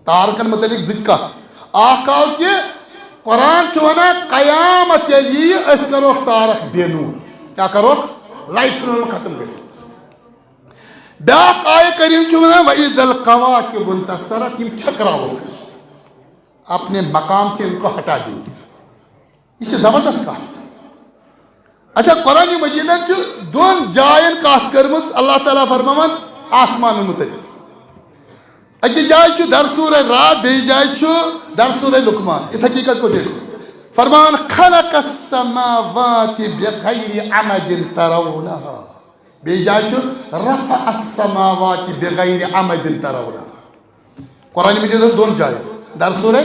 تارکن متعلق زٕ کتھ۔ اکھ آو کہ قرآن چھُ ونان قیامت ییٚلہِ یِیہِ، أسۍ کرو تارک بے نور۔ کیٛاہ کرو؟ لائٹ ژھٕنو ختم کٔرِتھ۔ بیٛاکھ آیہِ کریم چھُ ونان، وَإِذَا الْكَوَاكِبُ انْتَثَرَتْ، یِم چھٔکراوو أسۍ۔ اپنے مقام سے ان کو ہٹا دیں گے۔ یہ چھِ زبردست کتھ۔ اچھا، قرآن مجیدن چھُ دۄن جاین کتھ کٔرمٕژ، اللہ تعالیٰ فرماوان آسمانن متعلق۔ أکِس جایہِ چھُ در سورہ رعد، بیٚیِس جایہِ چھُ در سورہ لقمان۔ اس حقیقت کو دیکھو۔ فرمان، خلق السماوات بغیر عمد ترونها۔ بیٚیہِ جایہِ چھُ رفع السماوات بغیر عمد ترونها۔ قرآن مجیدس دۄن جایَن، در سورہ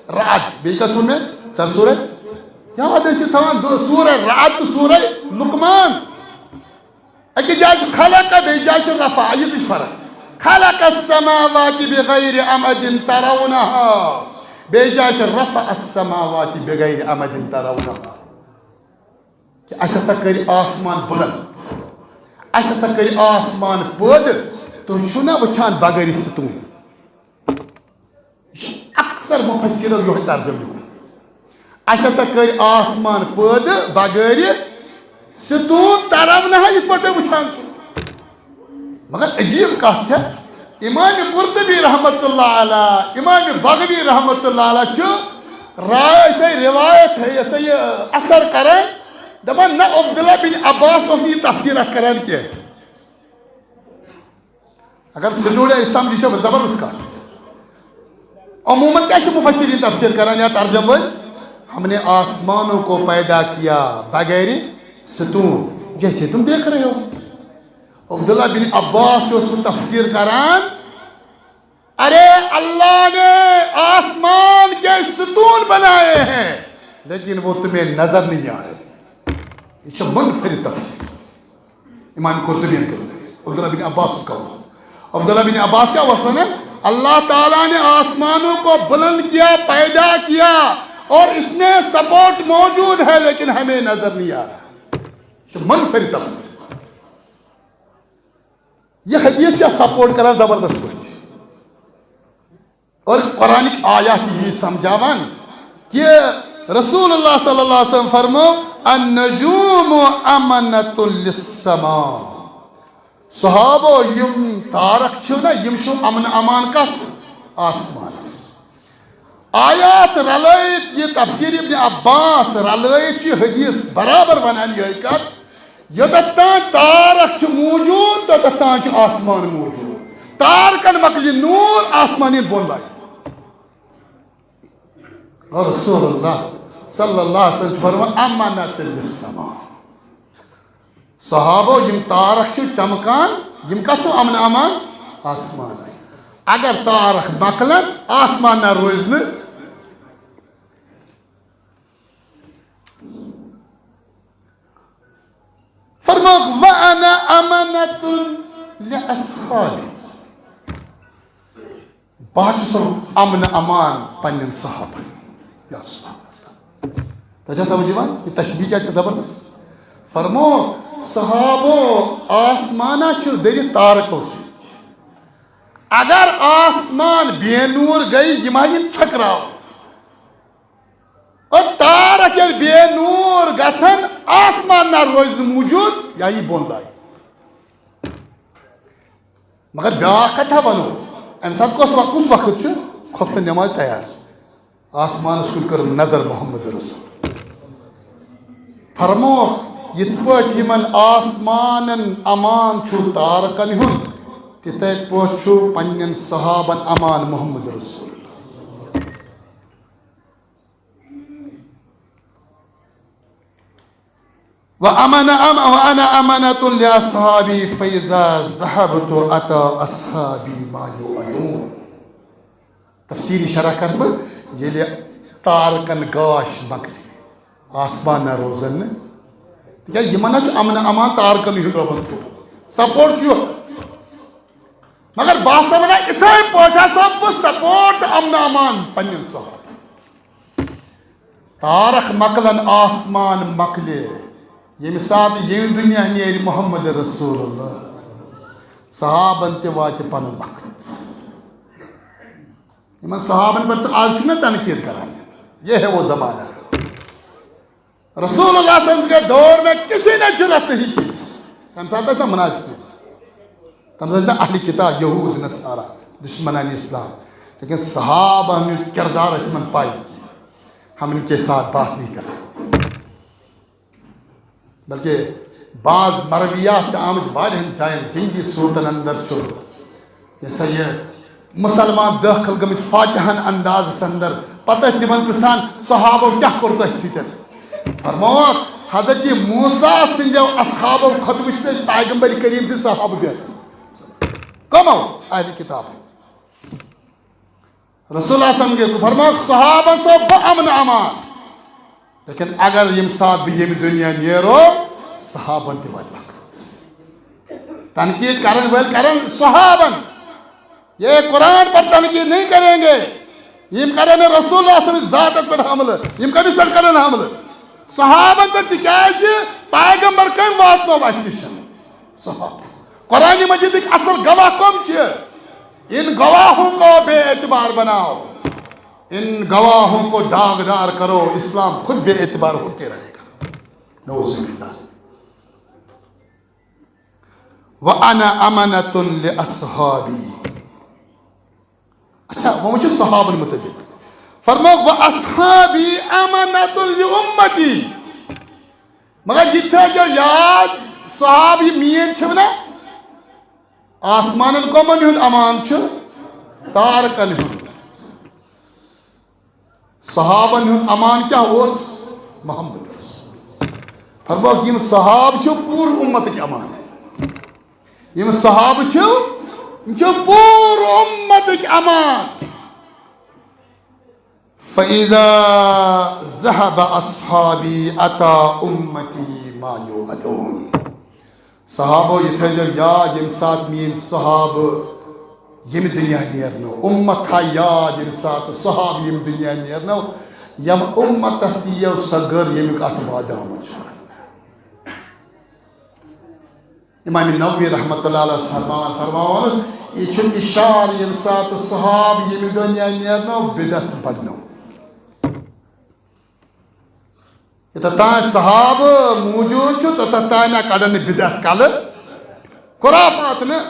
رعد، بیٚیہِ کَس ووٚن مےٚ؟ در سورہ، یاد ٲسِو تھاوان، دۄ-، سورہ رعد تہٕ سورہ لقمان۔ أکِس جایہِ چھُ خلق، بیٚیہِ جایہِ چھُ رفع، یہِ تہِ چھِ فرق۔ خلق السماوات بغیر عمد ترونها، بیٚیہِ جایہِ چھُ رفع السماوات بغیر عمد ترونها۔ کہِ اَسہِ ہسا کٔرۍ آسمان بُلند، اَسہِ ہسا کٔرۍ آسمان پٲدٕ، تُہۍ چھِو نا وٕچھان بغٲرِ ستوٗن؟ یہِ چھُ اکثر مفسرو یِہوٚے ترجمہٕ لیوٗکھمُت۔ اَسہِ ہسا کٔرۍ آسمان پٲدٕ بغٲرِ ستوٗن، ترونها، یِتھ پٲٹھۍ تُہۍ وٕچھان چھِو۔ مگر عجیٖب کَتھ چھےٚ، امام قرطبی رحمتہ اللہ علیہ، امام بغوی رحمتہ اللہ علیہ چھُ رائے سۭتۍ، روایت ہے، یہِ ہسا یہِ اثر کران، دپان نہ، عبداللہ بن عباس اوس نہٕ یہِ تفسیر اتھ کران کینٛہہ۔ اگر سٹوڈنٹ سمجھی چھو زبردست کتھ۔ عموماً کیا چھِ مفسرین تفسیر کران یا ترجمہ وٲلۍ؟ ہم نے آسمانوں کو پیدا کیا بغیر ستون، جیسے تم دیکھ رہے ہو۔ عبداللہ بن عباس چھُ اوسمُت تفسیر کران، ارے، اللہ نے آسمان کے ستون بنائے ہیں، لیکن وہ تمہیں نظر نہیں آ رہے۔ یہ چھُ منفرد تفسیر۔ امام قرطبی نے کٔرمٕژ۔ عبداللہ بن عباس کو کہو۔ عبداللہ بن عباس کیا اوس ونان؟ اللہ تعالیٰ نے آسمانوں کو بلند کیا، پیدا کیا، اور اس میں سپورٹ موجود ہے، لیکن ہمیں نظر نہیں آ رہا۔ یہ چھُ منفرد تفسیر۔ یہ حدیث چھِ سپورٹ کران زبردست پٲٹھۍ۔ اور قرآنٕکۍ آیات یی سمجھاوان کہ رسول اللہ صلی اللہ علیہ وسلم فرمو، "النجوم امنۃ للسماء"۔ صحابو، یِم تارک چھِو نا، یِم چھِو امن امان کتھ؟ آسمانس۔ آیات رلٲیِتھ، یہِ تفسیر ابن عباس رلٲیِتھ چھِ حدیث برابر ونان یِہوٚے کتھ، یوٚتتھ تام تارک چھِ موجود، توٚتتھ تام چھُ آسمان موجود۔ تارکن مۄکلہِ نوٗر، آسمان یِن بۄن لاگہِ۔ اور رسول اللہ صلی اللہ علیہ وسلم چھُ فرمان، "امنۃ للسماء"۔ صحابو، یِم تارک چھِ چمکان، یِم کتھ چھِ امن امان؟ آسمانس۔ اگر تارک مۄکلن، آسمان نہ روزِ نہٕ۔ فرمووُکھ، "وانا امنۃ لاصحابی"۔ بہٕ حظ چھُس امن امان پننٮ۪ن صحابن۔ یا سبحان اللہ۔ تۄہہِ چھا سمجھ یِوان؟ یہِ تشبیہ کیٛاہ چھِ زبردست؟ فرمو، صحابو، آسمانا چھِ دٔرِتھ تارکو سۭتۍ۔ اگر آسمان بے نوٗر گٔے، یِم ہا یِن چھٔکراو۔ اور تارک ییٚلہِ بے نوٗر گژھن، آسمان نہ روزِ نہٕ موٗجوٗد، یا یی بۄن لاگہِ۔ مگر بیٛاکھ کتھا ونو، امہِ ساتہٕ کۄس وق-، کُس وقت چھُ؟ خۄفتن نٮ۪ماز تیار۔ آسمانس کُن کٔرٕن نظر محمد رسول۔ فرمووُکھ، یِتھ پٲٹھۍ یِمن آسمانن امان چھُ تارکن ہُنٛد، تِتھے پٲٹھۍ چھُ پننٮ۪ن صحابن امان محمد رسول۔ وَأَمَنَ أَم-، وَأَنَا أَمَنَةٌ لِأَصْحَابِي فَإِذَا ذَهَبْتُ أَتَى أَصْحَابِي مَا يُوعَدُونَ۔ تفصیٖلی شرح کرٕ بہٕ، ییٚلہِ تارکن گاش مۄکلہِ، آسمان نہ روزن نہٕ، تِکیٛازِ یِمن نہ چھُ امن امان تارکن ہُنٛد رۄبن تھوٚومُت۔ سپورٹ چھُ یورٕ۔ مگر بہٕ ہسا ونہٕ یِتھے پٲٹھۍ ہسا بہٕ سپورٹ امن امان پننٮ۪ن صحابن۔ تارک مۄکلن، آسمان مۄکلہِ، ییٚمہِ ساتہٕ ییٚمہِ دُنیا نیرِ محمد رسول اللہ، صحابن تہِ واتہِ پنُن وقت۔ یِمن صحابن پٮ۪ٹھ ژٕ آز چھُکھ نا تنقید کران، یہ ہے وہ زمانہ۔ رسول اللہ صلی اللہ علیہ وسلم کے دور میں کسی نے جرأت نہیں کی تھی۔ تَمہِ ساتہٕ ٲسۍ نہٕ منافقین، تَمہِ ساتہٕ ٲسۍ نہٕ اہل کتاب، یہود، نصارہ، دشمنان اسلام۔ لیکن صحابہ ہُنٛد کردار ٲسۍ تِمن پاے کہ ہم ان کے ساتھ بات نہیں کر سکتے۔ بلکہ بعض مرویات چھِ آمٕتۍ واریاہن جاین، جنگی صورتن اندر چھُ، یہِ ہسا یہِ مسلمان دٲخل گٔمٕتۍ فاتحن اندازس اندر، پتہٕ ٲسۍ تِمن پرژھان، "صحابو کیٛاہ کوٚر تۄہہِ سۭتۍ؟" فرمووُکھ، حضرت موسیٰ سٕنٛدیو اصحابو کھۄتہٕ وٕچھ مےٚ أسۍ پیغمبر کریم سٕنٛدۍ صحابہٕ بہتر۔ کمو؟ اہل کتاب۔ رسول اللہ صلی اللہ علیہ وسلم گٔے فرماو صحابن سۭتۍ بہٕ امن امان۔ لیکن اگر ییٚمہِ ساتہٕ بہٕ ییٚمہِ دُنیا نیرو، صحابن تہِ واتہِ وقت۔ تنقید کرن وٲلۍ کرن صحابن۔ یہ قرآن پر تنقید نہیں کریں گے۔ یِم کرن نہٕ رسول اللہ صلی اللہ علیہ وسلم ذاتس پٮ۪ٹھ حملہٕ۔ یِم کٔمِس پٮ۪ٹھ کرن حملہٕ؟ صحابن پٮ۪ٹھ، تِکیازِ پیغمبر کٔمۍ واتنوو اَسہِ نِش؟ صحابہ۔ قرآن مجیدٕکۍ اصل گواہ کم چھِ؟ ان گواہوں کو بے اعتبار بناؤ، ان گواہوں کو داغدار کرو، اسلام خود بے اعتبار ہو کے رہے گا۔ نعوذ باللہ۔ وانا امنۃ لاصحابی۔ اچھا، وۄنۍ وٕچھو صحابن متعلق۔ فرموو، "واصحابی امنۃ لامتی۔" مگر یہِ تہِ تھٲیزیو یاد، صحابہٕ یہِ میٖن چھِو نہ، آسمانن کۄمن ہُنٛد امان چھُ؟ تارکن ہُنٛد۔ صحابن ہُنٛد امان کیٛاہ اوس؟ محمد رسول۔ فرمووُکھ، یِم صحابہٕ چھِ پوٗرٕ اُمتٕکۍ امان۔ یِم صحابہٕ چھِ، یِم چھِ پوٗرٕ اُمتٕکۍ امان۔ فَإِذَا ذَهَبَ أَصْحَابِي أَتَى أُمَّتِي مَا يُوعَدُونَ۔ صحابو، یہِ تھٲیزیو یاد، ییٚمہِ ساتہٕ میٲنۍ صحابہٕ ییٚمہِ دُنیا نیرنو، اُمت تھایہِ یاد، ییٚمہِ ساتہٕ صحابہٕ ییٚمہِ دُنیا نیرنو، یِم اُمتس یِیو سۄ گٔر، ییٚمیُک اتھ وعدٕ آمُت چھُ۔ امام نووی رحمتہ اللہ علیہ فرماوان، فرماوان اوس، یہِ چھُ اشارٕ، ییٚمہِ ساتہٕ صحابہٕ ییٚمہِ دُنیا نیرنو، بدعت بڑنو۔ یوٚتتھ تام صحابہٕ موجود چھُ، توٚتتھ تام نہ کڑن نہٕ بدعت کلہٕ، خرافات نہٕ،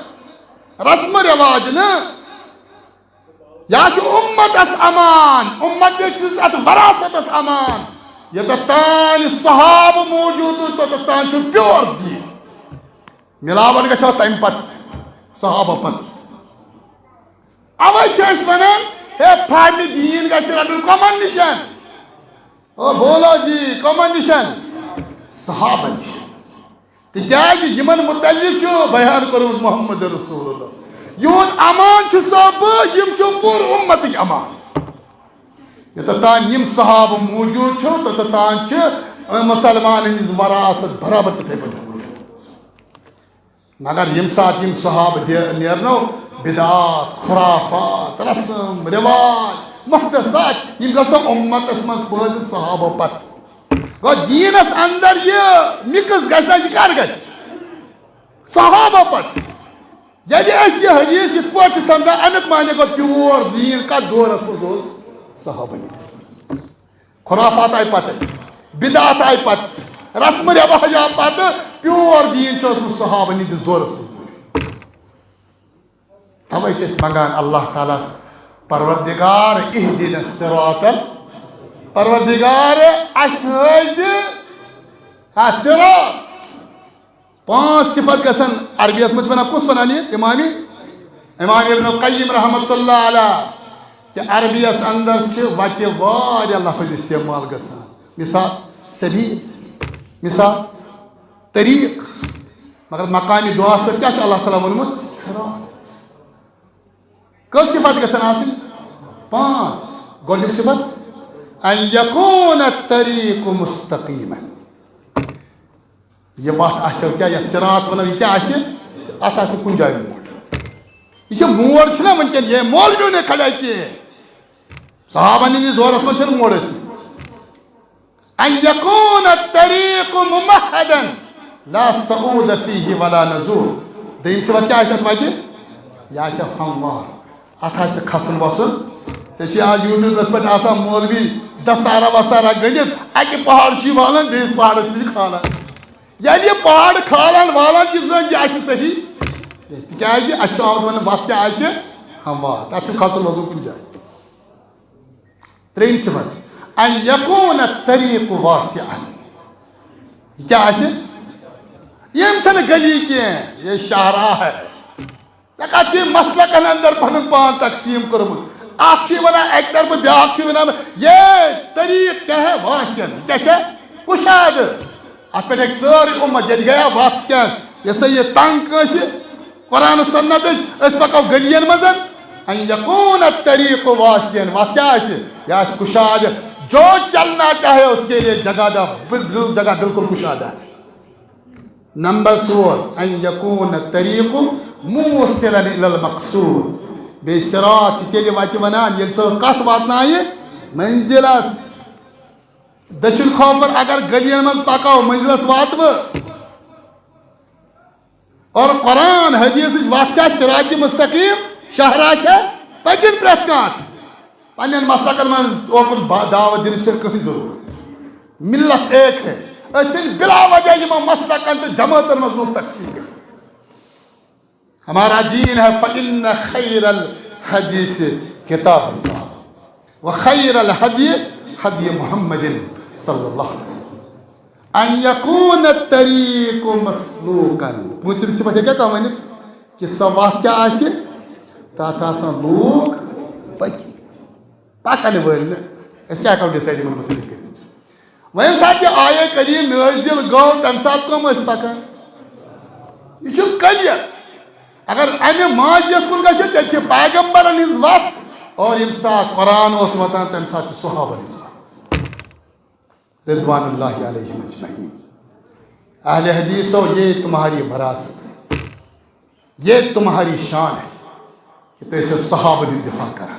رسم و رواج نہٕ۔ یا چھُ اُمتس امان، اُمت چھُس اتھ وراثتس امان۔ یوٚتتھ تام صحابہٕ موجود چھُ، توٚتتھ تام چھُ pure دین۔ ملاوٹ گژھِ تمہِ پتہٕ، صحابہ پتہٕ۔ اوے چھِ أسۍ ونان، ہے، فہمِ دین گژھِ رٹُن کمن نِشن؟ او بولو جی، کمن نِشن؟ صحابہ نِشن۔ تِکیازِ یِمن متعلق چھُ بیان کوٚرمُت محمد رسول اللہ۔ یِہُنٛد امان چھُ سا بہٕ، یِم چھِ پوٗرٕ اُمتٕکۍ امان۔ یوٚتتھ تام یِم صحابہٕ موجود چھِ، توٚتتھ تام چھِ مسلمانن ہٕنٛز وراثت برابر تِتھے پٲٹھۍ موجود۔ مگر ییٚمہِ ساتہٕ یِم صحابہٕ دے-، نیرنو، بدعات، خرافات، رسم، رواج، محدثات، یِم گژھن اُمتس منٛز پٲدٕ صحابو پتہٕ۔ گوٚو دیٖنس اندر یہِ mix گژھِ نہ، یہِ کر گژھِ؟ صحابو پتہٕ۔ ییٚلہِ أسۍ یہِ حدیث یِتھ پٲٹھۍ چھِ سمجھان، امیُک معنی گوٚو pure دیٖن کتھ دورس منٛز اوس؟ صحابن ہٕنٛدِس۔ خرافات آیہِ پتہٕ، بدعات آیہِ پتہٕ، رسم و رواج آو پتہٕ، pure دیٖن چھُ اوسمُت صحابن ہٕنٛدِس دورس منٛز موجود۔ توے چھِ أسۍ منگان اللہ تعالیٰ ہس، پروردگار اہدنا الصراط ال-، پروردگار، اسہِ ہٲوزِ صراط۔ پانٛژھ صفت گژھن عربی یس منٛز چھِ ونان، کُس ونان یہِ؟ امام، امام ابن القیم رحمۃ اللہ علیہ، کہ عربی یس اندر چھِ وتہِ واریاہ لفظ استعمال گژھان۔ مثال، سبیل، مثال، طریق۔ مگر مقامی دعاہس پٮ۪ٹھ کیٛاہ چھُ اللہ تعالیٰ ووٚنمُت؟ صراط۔ کٔژ صفت گژھن آسٕنۍ؟ پانٛژھ۔ گۄڈٕنیُک صفت، ان یکون الطریق مستقیما۔ یہِ وتھ آسہِ کیٛاہ، یتھ صراط ونو، یہِ کیٛاہ آسہِ؟ اتھ آسہِ کُنہِ جایہِ موڑ۔ یہِ چھِ موڑ چھُنہ وٕنکیٚن یہِ مولویو نے کھڑا کینٛہہ۔ صحابن ہٕنٛدِس دورس منٛز چھِنہٕ موڑ ٲسمٕتۍ۔ ان یکون الطریق ممہدا لا صعود فیہ ولا نزول۔ دوٚیِم صفت کیٛاہ آسہِ اتھ وتہِ؟ یہِ آسہِ ہموار۔ اتھ آسہِ نہٕ کھسُن وسُن۔ ژےٚ چھِ آز YouTubeس پٮ۪ٹھ آسان مولوی دستارہ وستارہ گٔنڈِتھ، اکہِ پہاڑ چھُ یہِ والان، بیٚیِس پہاڑس پٮ۪ٹھ چھُ کھالان۔ ییٚلہِ یہِ پہاڑ کھالان والان چھِ، زن یہِ آسہِ صحیح۔ تِکیازِ اسہِ چھُ آمُت وننہٕ، وتھ کیٛاہ آسہِ؟ ہموار۔ تتھ چھُنہٕ کھسُن وسُن کُنہِ جایہِ۔ ترٛیٚیِم صفت، ان یکون الطریق واسعا۔ یہِ کیٛاہ آسہِ؟ یِم چھَنہٕ گلی کینٛہہ، یہ شاہراہ ہے۔ ژےٚ کتھ چھِ مسلکن اندر پنُن پان تقسیٖم کوٚرمُت؟ اکھ چھُے ونان اکہِ طرفہٕ، بیٛاکھ چھُے ونان، یہ طریق کیا ہے؟ واسع۔ کیا چھے؟ کشادٕ۔ اتھ پٮ۪ٹھ ہیٚکہِ سٲرٕے اُمت، ییٚتہِ گٔیا وتھ کیٛاہ، یۄس سا یہِ تنگ کٲنٛسہِ قرآن و سنتٕچ، أسۍ پکو گٔلین منٛز، ان یکون الطریق واسعا، وتھ کیٛاہ آسہِ؟ یہِ آسہِ کُشادٕ۔ جو چلنا چاہے اس کے لیے جگہ دا، بل-، بل-، جگہ بالکل کُشادٕ۔ نمبر ژور، ان یکون الطریق موصلا الی المقصود۔ بیٚیہِ صراط چھِ تیٚلہِ وتہِ ونان، ییٚلہِ سۄ کتھ واتنایہِ منزلس۔ دٔچھُن کھوفر اگر گٔلین منٛز پکو، منزلس واتہٕ بہٕ۔ اور قرآن حدیثٕچ وتھ چھا صراط مستقیم، شاہراہ چھا، پٔکِن پرٛٮ۪تھ کانٛہہ۔ پننٮ۪ن مسلکن منٛز اوکُن با-، دعوت دِنٕچ چھنہٕ کٕہٕنۍ ضروٗرت۔ ملت ایک ہے۔ أسۍ ژھٕنۍ بلا وجہ یِمو مسلکن تہٕ جمٲژن منٛز لوٗکھ تقسیٖم کٔرِتھ۔ ہمارا دین ہے، فإن خیر الحدیث کتاب اللہ وخیر الہدی ہدی محمد صلی اللہ علیہ وسلم۔ ان یکون الطریق مسلوکا۔ پوٗنٛژِم صفت ہیٚکیٛاہ کانٛہہ ؤنِتھ؟ کہِ سۄ وَتھ کیٛاہ آسہِ؟ تَتھ آسَن لوٗکھ پٔکمٕتۍ، پَکَن وٲلۍ نہٕ۔ أسۍ کیٛاہ ہٮ۪کو decide یِمَن مُتعلِق کٔرِتھ؟ وۄنۍ ییٚمہِ ساتہٕ یہِ آیے کریٖم نٲزِل گوٚو، تَمہِ ساتہٕ کَم ٲسۍ پَکان؟ یہِ چھُ clear۔ اگر اَمہِ ماضیَس کُن گژھِ، تیٚلہِ چھِ پیغمبرَن ہٕنٛز وَتھ، اور ییٚمہِ ساتہٕ قرآن اوس واتان، تَمہِ ساتہٕ چھِ صحابَن ہٕنٛز وَتھ۔ رضوان اللہ علیہم اجمعین۔ اہل حدیثو، یہ تمہاری وراثت ہے، یہ تمہاری شان ہے کہ تُہۍ ٲسِو صحابن ہُنٛد دفاع کران۔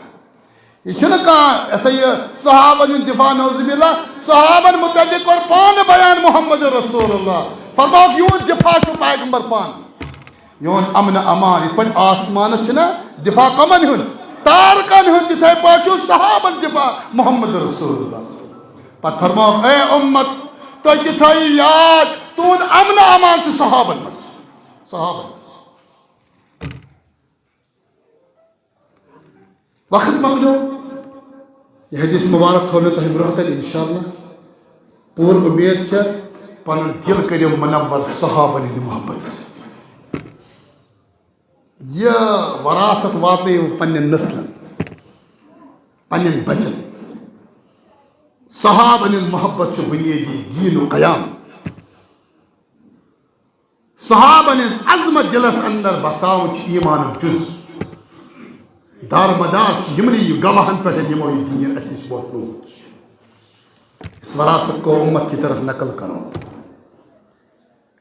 یہِ چھُنہٕ کانٛہہ، یہِ ہسا یہِ صحابن ہُنٛد دفاع، نعوذ باللہ، صحابن متعلق کوٚر پانہٕ بیان محمد رسول اللہ، فرماوُکھ، یِہُنٛد دفاع چھُ پیغمبر پانہٕ۔ میون امن امان، یِتھ پٲٹھۍ آسمانس چھُنہ دفاع کمن ہُنٛد؟ تارکن ہُنٛد، تِتھے پٲٹھۍ چھُ صحابن دفاع محمد رسول اللہ۔ پتہٕ فرماوُکھ، اے امت، تُہۍ تہِ تھٲیِو یاد، تُہُنٛد امن امان چھُ صحابن منٛز۔ صحابن منٛز۔ وقت مۄکلیو۔ یہِ حدیث مبارک تھوٚو مےٚ تۄہہِ برونٛہہ کنہِ، انشاءاللہ۔ پوٗرٕ اُمید چھےٚ، پنُن دِل کٔرِو منور صحابن ہٕنٛدِ محبتہٕ سۭتۍ۔ یہِ وراثت واتنٲیِو پننٮ۪ن نسلن، پننٮ۪ن بچن۔ صحابن ہٕنٛز محبت چھُ بنیٲدی دین و قیام۔ صحابن ہٕنٛز عظمت دِلس اندر بساوُن چھُ ایمانُک جُز۔ دارمدار چھِ یِمنٕے گواہن پٮ۪ٹھ، یِمو یہِ دین اَسہِ نِش ووتنومُت چھُ۔ اس وراثت کو امت کی طرف نقل کرو۔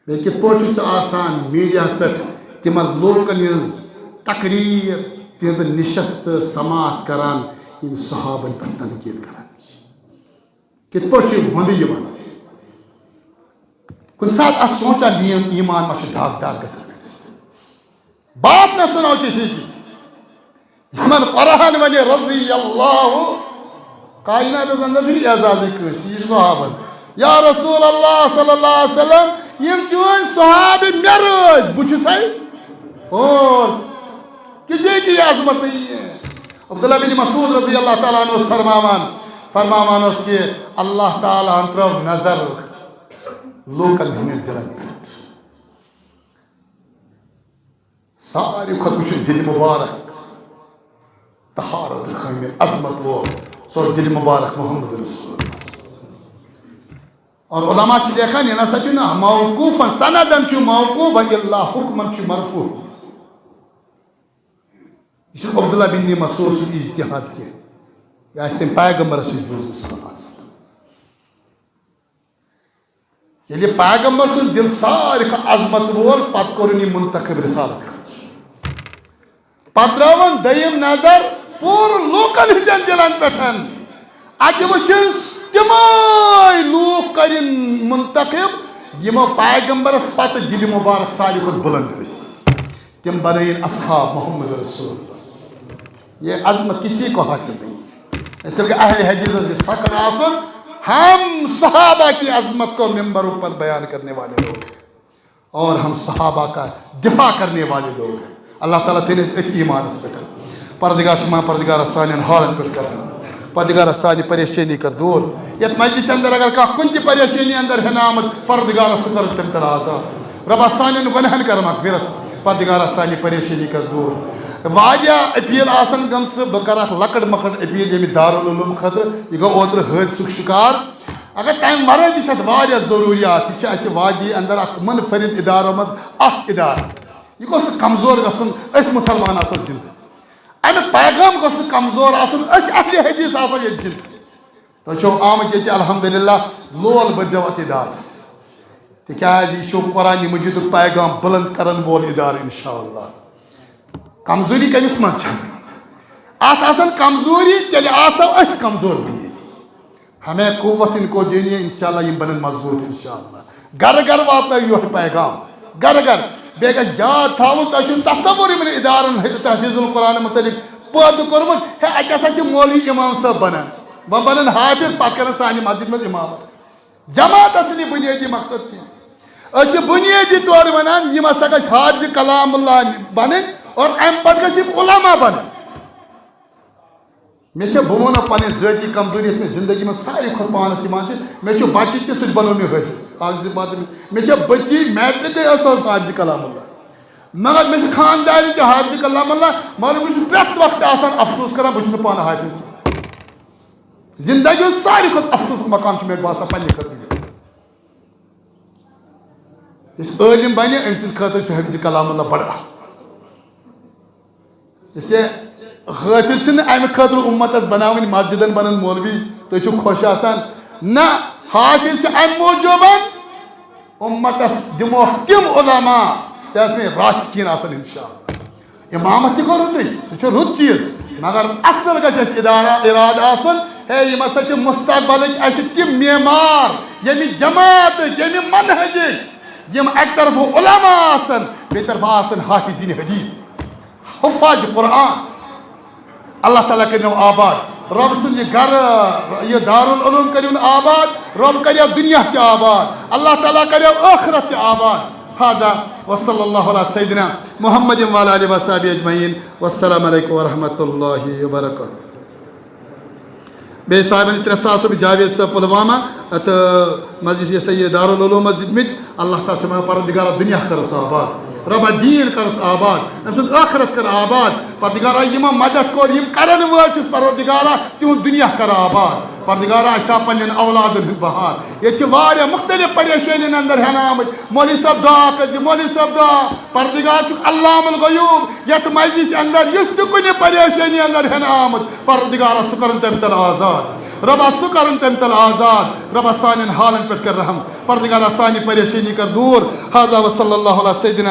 بیٚیہِ کِتھ پٲٹھۍ چھُکھ ژٕ آسان میٖڈیاہَس پٮ۪ٹھ تِمن لوٗکن ہٕنٛز تقریر، تِہنٛزٕ نِشست سماعت کران، یِم صحابن پٮ۪ٹھ تنقید کران چھِ؟ کِتھ پٲٹھۍ چھُ یہِ وۄندٕ یِوان؟ کُنہِ ساتہٕ آسہٕ سونٛچان، میون ایمان ما چھُ داغدار گژھان اَمہِ سۭتۍ؟ بات نہ سنو کسی کی۔ یِمن قرآن ونہِ رضی اللہ، کائناتس اندر چھُنہٕ اعزازٕے کٲنٛسہِ، یہِ چھُ صحابن۔ یا رسول اللہ صلی اللہ علیہ وسلم، یِم چٲنۍ صحابہٕ مےٚ رٲضۍ، بہٕ چھُسے۔ اور کسی کی عظمت نہیں ہے۔ عبداللہ بن مسعود رضی اللہ تعالیٰ عنہ اوس فرماوان، فرماوان اوس کہ اللہ تعالیٰ ہن ترٲو نظر لوٗکن ہٕنٛدٮ۪ن دِلن پٮ۪ٹھ۔ ساروی کھۄتہٕ وٕچھُن دِل مبارک، طہارت، کامل عظمت وول، سُہ اوس دِل مبارک محمد رسول اللہ۔ اور علماء چھِ لیکھان، یہِ نسا چھُنہٕ موقوفاً، سندن چھُ موقوف، وۄنۍ اللہ حکمن چھُ مرفوع۔ یہِ چھُنہٕ عبداللہ بن مسعود سُنٛد اجتہاد کینٛہہ، یہِ آسہِ تٔمۍ پیغمبرس نِش بوٗزمُت صلی اللہ علیہ وسلم۔ ییٚلہِ پیغمبر سُنٛد دِل ساروی کھۄتہٕ عظمت وول، پتہٕ کوٚرُن یہِ منتخب رسالت خٲطرٕ۔ پتہٕ ترٲوٕن دوٚیِم نظر پوٗرٕ لوٗکن ہٕنٛدٮ۪ن دِلن پٮ۪ٹھ۔ اتہِ وٕچھِن تِمے لوٗکھ کٔرِن منتخب، یِمو پیغمبرس پتہٕ دِلہِ مبارک ساروی کھۄتہٕ بُلند ٲسۍ۔ تِم بنٲیِن اصحاب محمد رسول اللہ۔ یہ عظمت کسی کو حاصل نہیں ہے۔ اس لیے کہ اہل حدیث گژھِ فخر آسُن، ہم صحابہ کی عظمت کو ممبروں پر بیان کرنے والے لوگ ہیں اور ہم صحابہ کا دفاع کرنے والے لوگ ہیں۔ اللہ تعالیٰ تھٲینَس أتھۍ ایٖمانَس پٮ۪ٹھ۔ پردگار چھِ ما پردگارا سانٮ۪ن حالن پٮ۪ٹھ کرن۔ پردگارا سانہِ پریشٲنی کر دوٗر۔ یتھ مجلسہِ اندر اگر کانٛہہ کُنہِ تہِ پریشٲنی اندر ہٮ۪نہٕ آمُت، پردگارا سُہ کر تٔمۍ تل آزاد۔ رۄبا سانٮ۪ن گۄناہن کر مغفرت۔ پردگارا سانہِ پریشٲنی کر دوٗر۔ واریاہ اپیل آسن گٔمژٕ، بہٕ کرٕ اکھ لۄکٕٹ مۄکٕٹ اپیل ییٚمہِ دارالعلوم خٲطرٕ۔ یہِ گوٚو اوترٕ حٲدثُک شکار۔ اگر تمہِ ورٲے تہِ چھِ اَتھ واریاہ ضروٗریات، یہِ چھُ اَسہِ وادی اندر اکھ منفرد ادارو منٛز اکھ ادارٕ۔ یہِ گوٚژھ نہٕ کمزور گژھُن، أسۍ مُسلمان آسو زِندٕ۔ اَمیُک پیغام گوٚژھ نہٕ کمزور آسُن، أسۍ اہلِ حدیث آسو ییٚتہِ زِندٕ۔ تُہۍ چھِو آمٕتۍ ییٚتہِ الحمدللہ، لول بٔرۍزیو اَتھ ادارس، تِکیازِ یہِ چھُ قرآن مجیدُک پیغام بلند کرن وول ادارٕ انشاءاللہ۔ کمزوری کٔمِس منٛز چھےٚ؟ اَتھ آسن کمزوری، تیٚلہِ آسو أسۍ کمزور بُنیٲدی۔ ہمیں قوت ان کو دینی ہے، انشاءاللہ یِم بنن مضبوط انشاءاللہ۔ گرٕ گرٕ واتنٲیِو یوٚہَے پیغام، گرٕ گرٕ۔ بیٚیہِ گژھِ یاد تھاوُن، تۄہہِ چھُنہٕ تصور یِمن ادارن تحفیظ القرآن متعلق پٲدٕ کوٚرمُت۔ ہے، اَتہِ ہسا چھِ مولوی امام صٲب بنان، وۄنۍ بنن حافظ، پتہٕ کرن سانہِ مسجد منٛز امامت۔ جماعتس چھُنہٕ یہِ بُنیٲدی مقصد کینٛہہ۔ أسۍ چھِ بُنیٲدی طور ونان، یِم ہسا گژھِ حافظ کلام اللہ بنٕنۍ اور امہِ پتہٕ گژھِ یِم علماء بنٕنۍ۔ مےٚ چھےٚ، بہٕ وَنو پنٕنۍ ذٲتی کمزوری، یۄس مےٚ زندگی منٛز ساروی کھۄتہٕ پانس یِوان چھِ، مےٚ چھُ بچہِ تہِ، سُہ تہِ بنوو مےٚ حٲفظ۔ حافظ بنوو مےٚ، مےٚ چھےٚ بٔچی میٹرک گٔے، ٲس سۄ ٲس حافظ کلام اللہ۔ مگر مےٚ چھِ خاندارنۍ تہِ حافظ کلام اللہ، مگر مےٚ چھُ پرٛٮ۪تھ وقتہٕ آسان افسوس کران، بہٕ چھُس نہٕ پانہٕ حافظ کینٛہہ۔ زندگی ہُنٛد ساروی کھۄتہٕ افسوسُک مقام چھُ مےٚ باسان پننہِ خٲطرٕ یہِ۔ یُس عٲلِم بنہِ، أمۍ سٕنٛدِ خٲطرٕ چھُ حفظِ کلام اللہ بڑٕ اکھ۔ یُس یہِ حٲفظ چھِنہٕ اَمہِ خٲطرٕ اُمتس بناوٕنۍ، مسجدن بنن مولوی، تُہۍ چھِو خۄش آسان۔ نہ، حافظ چھِ اَمہِ موٗجوٗبن اُمتس دِموکھ تِم علماء، تہِ ٲسۍ نہٕ راسخیٖن آسان انشاءاللہ۔ امامت تہِ گوٚو رُتُے، سُہ چھُ رُت چیٖز، مگر اصل گژھِ اَسہِ ادارہ، ارادٕ آسُن، ہے، یِم ہسا چھِ مستقبلٕکۍ اَسہِ تِم معمار، ییٚمہِ جماعتٕکۍ، ییٚمہِ منہجٕکۍ، یِم اَکہِ طرفہٕ علماء آسن، بیٚیہِ طرفہٕ آسن حافظین حدیث، حفاظ قرآن۔ اللہ تعالیٰ کٔرِنو آباد۔ رۄب سُنٛد یہِ گرٕ، یہِ دارالعلوم کٔرِن آباد۔ رۄب کَرِ اَتھ دُنیا تہِ آباد۔ اللہ تعالیٰ کَرِ ٲخرت تہِ آباد۔ هذا وصلى الله على سيدنا محمد وعلى آله وصحبه أجمعين. والسلام عليكم ورحمة الله وبركاته. بیٚیہِ صاحبن چھِ ترٛےٚ ساس رۄپیہِ جاوید صٲب پُلوامہ تہٕ مسجد یہِ سا یہِ دارالعلوم منٛز دِتمٕتۍ۔ اللہ تعالیٰ سٕنٛدِ پروردگارا دُنیا کَرُس آباد، رۄبا دیٖن کَرُس آباد، أمۍ سُنٛد ٲخرت کَر آباد۔ پروردگارا یِمو مدد کوٚر، یِم کَرَن وٲلۍ چھِس پروردگارا، تِہُنٛد دُنیا کَر آباد۔ پروردگارا اَسہِ ہاو پنٛنٮ۪ن اولادَن ہُنٛد بہار۔ ییٚتہِ چھِ واریاہ مُختلف پریشٲنین اندر ہٮ۪نہٕ آمٕتۍ۔ مولوی صٲب دعا کٔرۍزِ، مولوی صٲب دعا۔ پروردگار چھُکھ علام الغیوب۔ یَتھ مجلسہِ اندر یُس تہِ کُنہِ پریشٲنی اندر ہٮ۪نہٕ آمُت، پروردگارا سُہ کَرُن تَمہِ تَل آزاد۔ رۄبا سُہ کَرُن تَمہِ تَل آزاد۔ رۄبا سانٮ۪ن حالن پٮ۪ٹھ کَر رحم۔ پروردگارا سانہِ پریشٲنی کَر دوٗر۔ هذا وصلى الله على سيدنا